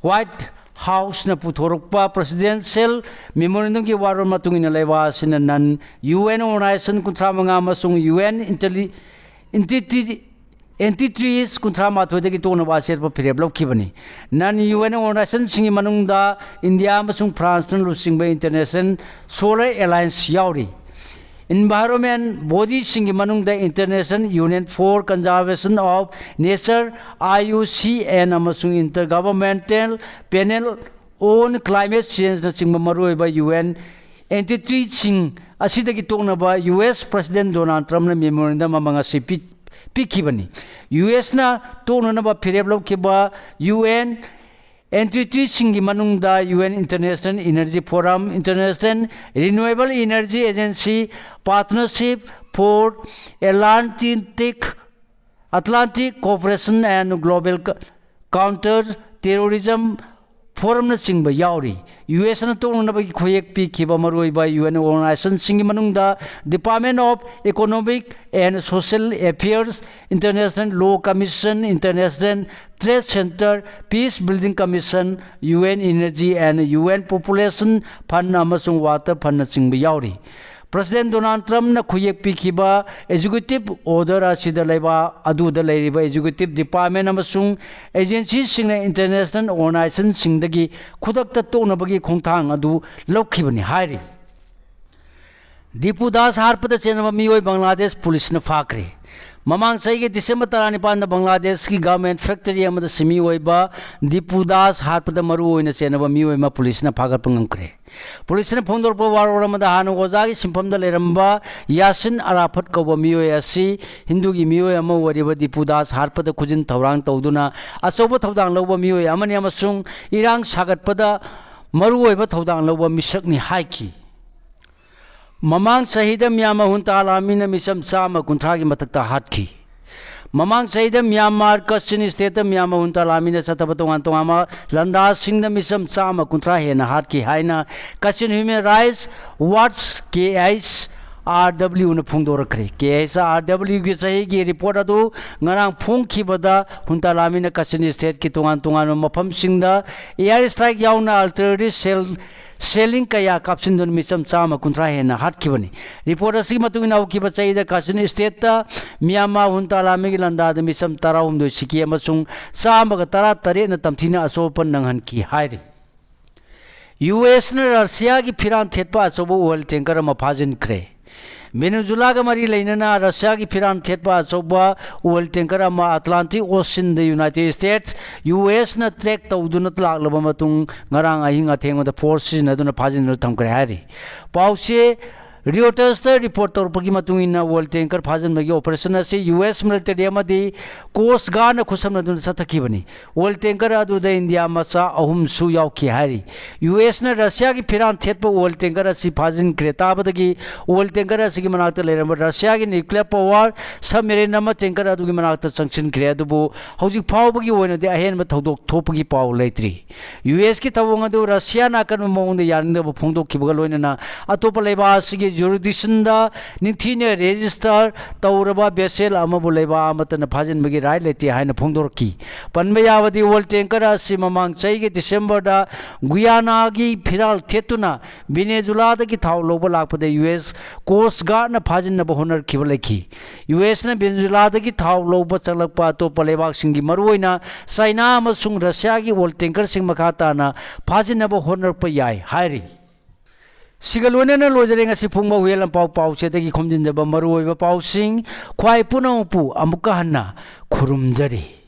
ꯋꯥꯏꯠ ꯍꯥꯎꯁꯅ ꯄꯨꯊꯣꯔꯛꯄ ꯄ꯭ꯔꯁꯤꯗꯦꯟꯁꯤꯌꯦꯜ ꯃꯦꯃꯣꯔꯦꯟꯗꯝꯒꯤ ꯋꯥꯔꯣꯜ ꯃꯇꯨꯡ ꯏꯟꯅ ꯂꯩꯕꯥꯛ ꯑꯁꯤꯅ ꯅꯟ ꯌꯨ ꯑꯦꯟ ꯑꯣꯔꯒꯅꯥꯏꯖꯦꯁꯟ ꯀꯨꯟꯊ꯭ꯔꯥ ꯃꯉꯥ ꯑꯃꯁꯨꯡ ꯌꯨ ꯑꯦꯟ ꯏꯟꯇꯦꯂꯤ-, ꯏꯟꯇꯤꯇꯤ-, ꯑꯦꯟꯇꯤꯇ꯭ꯔꯤꯁ ꯀꯨꯟꯊ꯭ꯔꯥ ꯃꯥꯊꯣꯏꯗꯒꯤ ꯇꯣꯛꯅꯕ ꯑꯆꯦꯠꯄ ꯐꯤꯔꯦꯞ ꯂꯧꯈꯤꯕꯅꯤ꯫ ꯅꯟ ꯌꯨ ꯑꯦꯟ ꯑꯣꯔꯒꯅꯥꯏꯖꯦꯁꯟꯁꯤꯡꯒꯤ ꯃꯅꯨꯡꯗ ꯏꯟꯗꯤꯌꯥ ꯑꯃꯁꯨꯡ ꯐ꯭ꯔꯥꯟꯁꯅ ꯂꯨꯆꯤꯡꯕ ꯏꯟꯇꯔꯅꯦꯁꯅꯦꯜ ꯁꯣꯂꯔ ꯑꯦꯂꯥꯌꯟꯁ ꯌꯥꯎꯔꯤ꯫ ꯏꯟꯚꯥꯏꯔꯣꯟꯃꯦꯟ ꯕꯣꯗꯤꯁꯤꯡꯒꯤ ꯃꯅꯨꯡꯗ International Union for Conservation of Nature, I U C N, ꯑꯃꯁꯨꯡ Intergovernmental Panel on Climate Change ꯅꯆꯤꯡꯕ ꯃꯔꯨꯑꯣꯏꯕ ꯌꯨ ꯑꯦꯟ ꯑꯦꯟꯇꯤꯇꯤꯁꯤꯡ ꯑꯁꯤꯗꯒꯤ ꯇꯣꯛꯅꯕ ꯌꯨ ꯑꯦꯁ ꯄ꯭ꯔꯁꯤꯗꯦꯟ ꯗꯣꯅꯥꯜꯗ ꯇ꯭ꯔꯝꯞꯅ ꯃꯦꯃꯣꯔꯦꯟꯗꯝ ꯑꯃ ꯉꯁꯤ ꯄꯤ-, ꯄꯤꯈꯤꯕꯅꯤ꯫ ꯌꯨ ꯑꯦꯁꯅ ꯇꯣꯛꯅꯅꯕ ꯐꯤꯔꯦꯞ ꯂꯧꯈꯤꯕ ꯌꯨ ꯑꯦꯟ ꯑꯦꯟꯇꯤꯇꯤꯁꯤꯡꯒꯤ ꯃꯅꯨꯡꯗ U N International Energy Forum, International Renewable Energy Agency, Partnership for Atlantic, Atlantic Cooperation and Global Co-, Counter Terrorism Forumꯅꯆꯤꯡꯕ ꯌꯥꯎꯔꯤ꯫ ꯌꯨ ꯑꯦꯁꯅ ꯇꯣꯛꯅꯅꯕꯒꯤ ꯈꯨꯌꯦꯛ ꯄꯤꯈꯤꯕ ꯃꯔꯨꯑꯣꯏꯕ ꯌꯨ ꯑꯦꯟ ꯑꯣꯔꯒꯅꯥꯏꯖꯦꯁꯟꯁꯤꯡꯒꯤ ꯃꯅꯨꯡꯗ Department of Economic and Social Affairs, International Law Commission, International Trade Center, Peace Building Commission, U N Energy and U N Population Fund ꯑꯃꯁꯨꯡ Water Fundꯅꯆꯤꯡꯕ ꯌꯥꯎꯔꯤ꯫ President Donald ꯇ꯭ꯔꯝꯞꯅ ꯈꯨꯌꯦꯛ ꯄꯤꯈꯤꯕ executive order ꯑꯁꯤꯗ ꯂꯩꯕꯥꯛ ꯑꯗꯨꯗ ꯂꯩꯔꯤꯕ ꯑꯦꯛꯖꯤꯀ꯭ꯌꯨꯇꯤꯚ ꯗꯤꯄꯥꯔꯠꯃꯦꯟ ꯑꯃꯁꯨꯡ ꯑꯦꯖꯦꯟꯁꯤꯁꯤꯡꯅ ꯏꯟꯇꯔꯅꯦꯁꯅꯦꯜ ꯑꯣꯔꯒꯅꯥꯏꯖꯦꯁꯟꯁꯤꯡꯗꯒꯤ ꯈꯨꯗꯛꯇ ꯇꯣꯛꯅꯕꯒꯤ ꯈꯣꯡꯊꯥꯡ ꯑꯗꯨ ꯂꯧꯈꯤꯕꯅꯤ ꯍꯥꯏꯔꯤ꯫ ꯗꯤꯄꯨ ꯗꯥꯁ ꯍꯥꯠꯄꯗ ꯆꯦꯟꯅꯕ ꯃꯤꯑꯣꯏ ꯕꯪꯒ꯭ꯂꯥꯗꯦꯁ ꯄꯨꯂꯤꯁꯅ ꯐꯥꯈ꯭ꯔꯦ꯫ ꯃꯃꯥꯡ ꯆꯍꯤꯒꯤ ꯗꯤꯁꯦꯝꯕꯔ ꯇꯔꯥꯅꯤꯄꯥꯟꯗ ꯕꯪꯒ꯭ꯂꯥꯗꯦꯁꯀꯤ ꯒꯥꯔꯃꯦꯟ ꯐꯦꯛꯇꯔꯤ ꯑꯃꯗ ꯁꯤꯟꯃꯤ ꯑꯣꯏꯕ ꯗꯤꯄꯨ ꯗꯥꯁ ꯍꯥꯠꯄꯗ ꯃꯔꯨ ꯑꯣꯏꯅ ꯆꯦꯟꯅꯕ ꯃꯤꯑꯣꯏ ꯑꯃ ꯄꯨꯂꯤꯁꯅ ꯐꯥꯒꯠꯄ ꯉꯝꯈ꯭ꯔꯦ꯫ ꯄꯨꯂꯤꯁꯅ ꯐꯣꯡꯗꯣꯔꯛꯄ ꯋꯥꯔꯣꯜ ꯑꯃꯗ ꯍꯥꯟꯅ ꯑꯣꯖꯥꯒꯤ ꯁꯤꯟꯐꯝꯗ ꯂꯩꯔꯝꯕ ꯌꯥꯁꯤꯟ ꯑꯔꯥꯐꯠ ꯀꯧꯕ ꯃꯤꯑꯣꯏ ꯑꯁꯤ ꯍꯤꯟꯗꯨꯒꯤ ꯃꯤꯑꯣꯏ ꯑꯃ ꯑꯣꯏꯔꯤꯕ ꯗꯤꯄꯨ ꯗꯥꯁ ꯍꯥꯠꯄꯗ ꯈꯨꯖꯤꯟ ꯊꯧꯔꯥꯡ ꯇꯧꯗꯨꯅ ꯑꯆꯧꯕ ꯊꯧꯗꯥꯡ ꯂꯧꯕ ꯃꯤꯑꯣꯏ ꯑꯃꯅꯤ ꯑꯃꯁꯨꯡ ꯏꯔꯥꯡ ꯁꯥꯒꯠꯄꯗ ꯃꯔꯨꯑꯣꯏꯕ ꯊꯧꯗꯥꯡ ꯂꯧꯕ ꯃꯤꯁꯛꯅꯤ ꯍꯥꯏꯈꯤ꯫ ꯃꯃꯥꯡ ꯆꯍꯤꯗ ꯃ꯭ꯌꯥꯟꯃꯥꯔ ꯍꯨꯟꯇꯥ ꯂꯥꯟꯃꯤꯅ ꯃꯤꯆꯝ ꯆꯥꯝꯃ ꯀꯨꯟꯊ꯭ꯔꯥꯒꯤ ꯃꯊꯛꯇ ꯍꯥꯠꯈꯤ꯫ ꯃꯃꯥꯡ ꯆꯍꯤꯗ ꯃ꯭ꯌꯥꯟꯃꯥꯔ ꯀꯆꯤꯟ ꯁ꯭ꯇꯦꯠꯇ ꯃ꯭ꯌꯥꯟꯃꯥꯔ ꯍꯨꯟꯇꯥ ꯂꯥꯟꯃꯤꯅ ꯆꯠꯊꯕ ꯇꯣꯉꯥꯟ ꯇꯣꯉꯥꯟꯕ ꯂꯥꯟꯗꯥꯁꯤꯡꯗ ꯃꯤꯆꯝ ꯆꯥꯝꯃ ꯀꯨꯟꯊ꯭ꯔꯥ ꯍꯦꯟꯅ ꯍꯥꯠꯈꯤ ꯍꯥꯏꯅ ꯀꯆꯤꯟ ꯍ꯭ꯌꯨꯃꯦꯟ ꯔꯥꯏꯠꯁ ꯋꯥꯠꯆ, ꯀꯦ ꯑꯩꯆ ꯑꯥꯔ ꯗꯕ꯭ꯂꯤꯌꯨꯅ ꯐꯣꯡꯗꯣꯔꯛꯈ꯭ꯔꯦ꯫ ꯀꯦ ꯑꯩꯆ ꯑꯥꯔ ꯗꯕ꯭ꯂꯤꯌꯨꯒꯤ ꯆꯍꯤꯒꯤ ꯔꯤꯄꯣꯔꯠ ꯑꯗꯨ ꯉꯔꯥꯡ ꯐꯣꯡꯈꯤꯕꯗ ꯍꯨꯟꯇꯥ ꯂꯥꯟꯃꯤꯅ ꯀꯆꯤꯟ ꯁ꯭ꯇꯦꯠꯀꯤ ꯇꯣꯉꯥꯟ ꯇꯣꯉꯥꯟꯕ ꯃꯐꯝꯁꯤꯡꯗ ꯑꯦꯌꯥꯔ ꯁ꯭ꯇ꯭ꯔꯥꯏꯛ ꯌꯥꯎꯅ ꯑꯥꯔꯇꯤꯂꯔꯤ ꯁꯦꯜ ꯁꯦꯜꯂꯤꯡ ꯀꯌꯥ ꯀꯥꯞꯁꯤꯟꯗꯨꯅ ꯃꯤꯆꯝ ꯆꯥꯝꯃ ꯀꯨꯟꯊ꯭ꯔꯥ ꯍꯦꯟꯅ ꯍꯥꯠꯈꯤꯕꯅꯤ꯫ ꯔꯤꯄꯣꯔꯠ ꯑꯁꯤꯒꯤ ꯃꯇꯨꯡ ꯏꯟꯅ ꯍꯧꯈꯤꯕ ꯆꯍꯤꯗ ꯀꯥꯆꯤꯟ ꯁ꯭ꯇꯦꯠꯇ ꯃ꯭ꯌꯥꯟꯃꯥꯔ ꯍꯨꯟꯇꯥ ꯂꯥꯟꯃꯤꯒꯤ ꯂꯥꯟꯗꯥꯗ ꯃꯤꯆꯝ ꯇꯔꯥꯍꯨꯝꯗꯣꯏ ꯁꯤꯈꯤ ꯑꯃꯁꯨꯡ ꯆꯥꯝꯃꯒ ꯇꯔꯥ ꯇꯔꯦꯠꯅ ꯇꯝꯊꯤꯅ ꯑꯁꯣꯛ ꯑꯄꯟ ꯅꯪꯍꯟꯈꯤ ꯍꯥꯏꯔꯤ꯫ ꯌꯨ ꯑꯦꯁꯅ ꯔꯁꯤꯌꯥꯒꯤ ꯐꯤꯔꯥꯟ ꯊꯦꯠꯄ ꯑꯆꯧꯕ ꯑꯣꯏꯜ ꯇꯦꯡꯀꯔ ꯑꯃ ꯐꯥꯖꯤꯟꯈ꯭ꯔꯦ꯫ ꯚꯦꯅꯦꯖꯨꯂꯥꯒ ꯃꯔꯤ ꯂꯩꯅꯅ ꯔꯁꯤꯌꯥꯒꯤ ꯐꯤꯔꯥꯟ ꯊꯦꯠꯄ ꯑꯆꯧꯕ ꯑꯣꯏꯜ ꯇꯦꯡꯀꯔ ꯑꯃ ꯑꯇꯂꯥꯟꯇꯤꯛ ꯑꯣꯁꯤꯟꯗ ꯌꯨꯅꯥꯏꯇꯦꯗ ꯁ꯭ꯇꯦꯠꯁ, ꯌꯨ ꯑꯦꯁꯅ ꯇ꯭ꯔꯦꯛ ꯇꯧꯗꯨꯅ ꯂꯥꯛꯂꯕ ꯃꯇꯨꯡ ꯉꯔꯥꯡ ꯑꯍꯤꯡ ꯑꯊꯦꯡꯕꯗ ꯐꯣꯔꯁ ꯁꯤꯖꯤꯟꯅꯗꯨꯅ ꯐꯥꯖꯤꯟꯗꯨꯅ ꯊꯝꯈ꯭ꯔꯦ ꯍꯥꯏꯔꯤ꯫ ꯄꯥꯎꯆꯦ ꯔꯤꯌꯣꯇꯔꯁꯇ ꯔꯤꯄꯣꯔꯠ ꯇꯧꯔꯛꯄꯒꯤ ꯃꯇꯨꯡ ꯏꯟꯅ, ꯑꯣꯏꯜ ꯇꯦꯡꯀꯔ ꯐꯥꯖꯤꯟꯕꯒꯤ ꯑꯣꯄꯔꯦꯁꯟ ꯑꯁꯤ ꯌꯨ ꯑꯦꯁ ꯃꯤꯂꯤꯇꯔꯤ ꯑꯃꯗꯤ ꯀꯣꯁ ꯒꯥꯔꯗꯅ ꯈꯨꯠꯁꯝꯅꯗꯨꯅ ꯆꯠꯊꯈꯤꯕꯅꯤ꯫ ꯑꯣꯏꯜ ꯇꯦꯡꯀꯔ ꯑꯗꯨꯗ ꯏꯟꯗꯤꯌꯥ ꯃꯆꯥ ꯑꯍꯨꯝꯁꯨ ꯌꯥꯎꯈꯤ ꯍꯥꯏꯔꯤ꯫ ꯌꯨ ꯑꯦꯁꯅ ꯔꯁꯤꯌꯥꯒꯤ ꯐꯤꯔꯥꯟ ꯊꯦꯠꯄ ꯑꯣꯏꯜ ꯇꯦꯡꯀꯔ ꯑꯁꯤ ꯐꯥꯖꯤꯟꯈ꯭ꯔꯦ ꯇꯥꯕꯗꯒꯤ, ꯑꯣꯏꯜ ꯇꯦꯡꯀꯔ ꯑꯁꯤꯒꯤ ꯃꯅꯥꯛꯇ ꯂꯩꯔꯝꯕ ꯔꯁꯤꯌꯥꯒꯤ ꯅ꯭ꯌꯨꯀ꯭ꯂꯤꯌꯔ ꯄꯥꯋꯔ ꯁꯕꯃꯦꯔꯤꯟ ꯑꯃ ꯇꯦꯡꯀꯔ ꯑꯗꯨꯒꯤ ꯃꯅꯥꯛꯇ ꯆꯪꯁꯤꯟꯈ꯭ꯔꯦ꯫ ꯑꯗꯨꯕꯨ ꯍꯧꯖꯤꯛ ꯐꯥꯎꯕꯒꯤ ꯑꯣꯏꯅꯗꯤ ꯑꯍꯦꯟꯕ ꯊꯧꯗꯣꯛ ꯊꯣꯛꯄꯒꯤ ꯄꯥꯎ ꯂꯩꯇ꯭ꯔꯤ꯫ ꯌꯨ ꯑꯦꯁꯀꯤ ꯊꯧꯑꯣꯡ ꯑꯗꯨ ꯔꯁꯤꯌꯥꯅ ꯑꯀꯟꯕ ꯃꯑꯣꯡꯗ ꯌꯥꯅꯤꯡꯗꯕ ꯐꯣꯡꯗꯣꯛꯈꯤꯕꯒ ꯂꯣꯏꯅꯅ, ꯑꯇꯣꯞꯄ ꯂꯩꯕꯥꯛ ꯑꯁꯤꯒꯤ ꯖꯨꯔꯤꯗꯤꯛꯁꯟꯗ ꯅꯤꯡꯊꯤꯅ ꯔꯦꯖꯤꯁꯇꯔ ꯇꯧꯔꯕ ꯚꯦꯁꯦꯜ ꯑꯃꯕꯨ ꯂꯩꯕꯥꯛ ꯑꯃꯠꯇꯅ ꯐꯥꯖꯤꯟꯕꯒꯤ ꯔꯥꯏꯠ ꯂꯩꯇꯦ ꯍꯥꯏꯅ ꯐꯣꯡꯗꯣꯔꯛꯈꯤ꯫ ꯄꯟꯕ ꯌꯥꯕꯗꯤ, ꯑꯣꯏꯜ ꯇꯦꯡꯀꯔ ꯑꯁꯤ ꯃꯃꯥꯡ ꯆꯍꯤꯒꯤ ꯗꯤꯁꯦꯝꯕꯔꯗ ꯒꯨꯌꯥꯅꯥꯒꯤ ꯐꯤꯔꯥꯜ ꯊꯦꯠꯇꯨꯅ ꯚꯦꯅꯦꯖꯨꯂꯥꯗꯒꯤ ꯊꯥꯎ ꯂꯧꯕ ꯂꯥꯛꯄꯗ ꯌꯨ ꯑꯦꯁ ꯀꯣꯁ ꯒꯥꯔꯗꯅ ꯐꯥꯖꯤꯟꯅꯕ ꯍꯣꯠꯅꯔꯛꯈꯤꯕ ꯂꯩꯈꯤ꯫ ꯌꯨ ꯑꯦꯁꯅ ꯚꯦꯅꯦꯖꯨꯂꯥꯗꯒꯤ ꯊꯥꯎ ꯂꯧꯕ ꯆꯪꯂꯛꯄ ꯑꯇꯣꯞꯄ ꯂꯩꯕꯥꯛꯁꯤꯡꯒꯤ, ꯃꯔꯨꯑꯣꯏꯅ ꯆꯥꯏꯅꯥ ꯑꯃꯁꯨꯡ ꯔꯁꯤꯌꯥꯒꯤ ꯑꯣꯏꯜ ꯇꯦꯡꯀꯔꯁꯤꯡ ꯃꯈꯥ ꯇꯥꯅ ꯐꯥꯖꯤꯟꯅꯕ ꯍꯣꯠꯅꯔꯛꯄ ꯌꯥꯏ ꯍꯥꯏꯔꯤ꯫ ꯁꯤꯒ ꯂꯣꯏꯅꯅ ꯂꯣꯏꯖꯔꯦ ꯉꯁꯤ ꯐꯣꯡꯕ ꯍꯨꯏꯌꯦꯟ ꯂꯥꯟꯄꯥꯎ ꯄꯥꯎꯆꯦꯗꯒꯤ ꯈꯣꯝꯖꯤꯟꯖꯕ ꯃꯔꯨꯑꯣꯏꯕ ꯄꯥꯎꯁꯤꯡ꯫ ꯈ꯭ꯋꯥꯏ ꯄꯨꯝꯅꯃꯛꯄꯨ ꯑꯃꯨꯛꯀ ꯍꯟꯅ ꯈꯨꯔꯨꯝꯖꯔꯤ꯫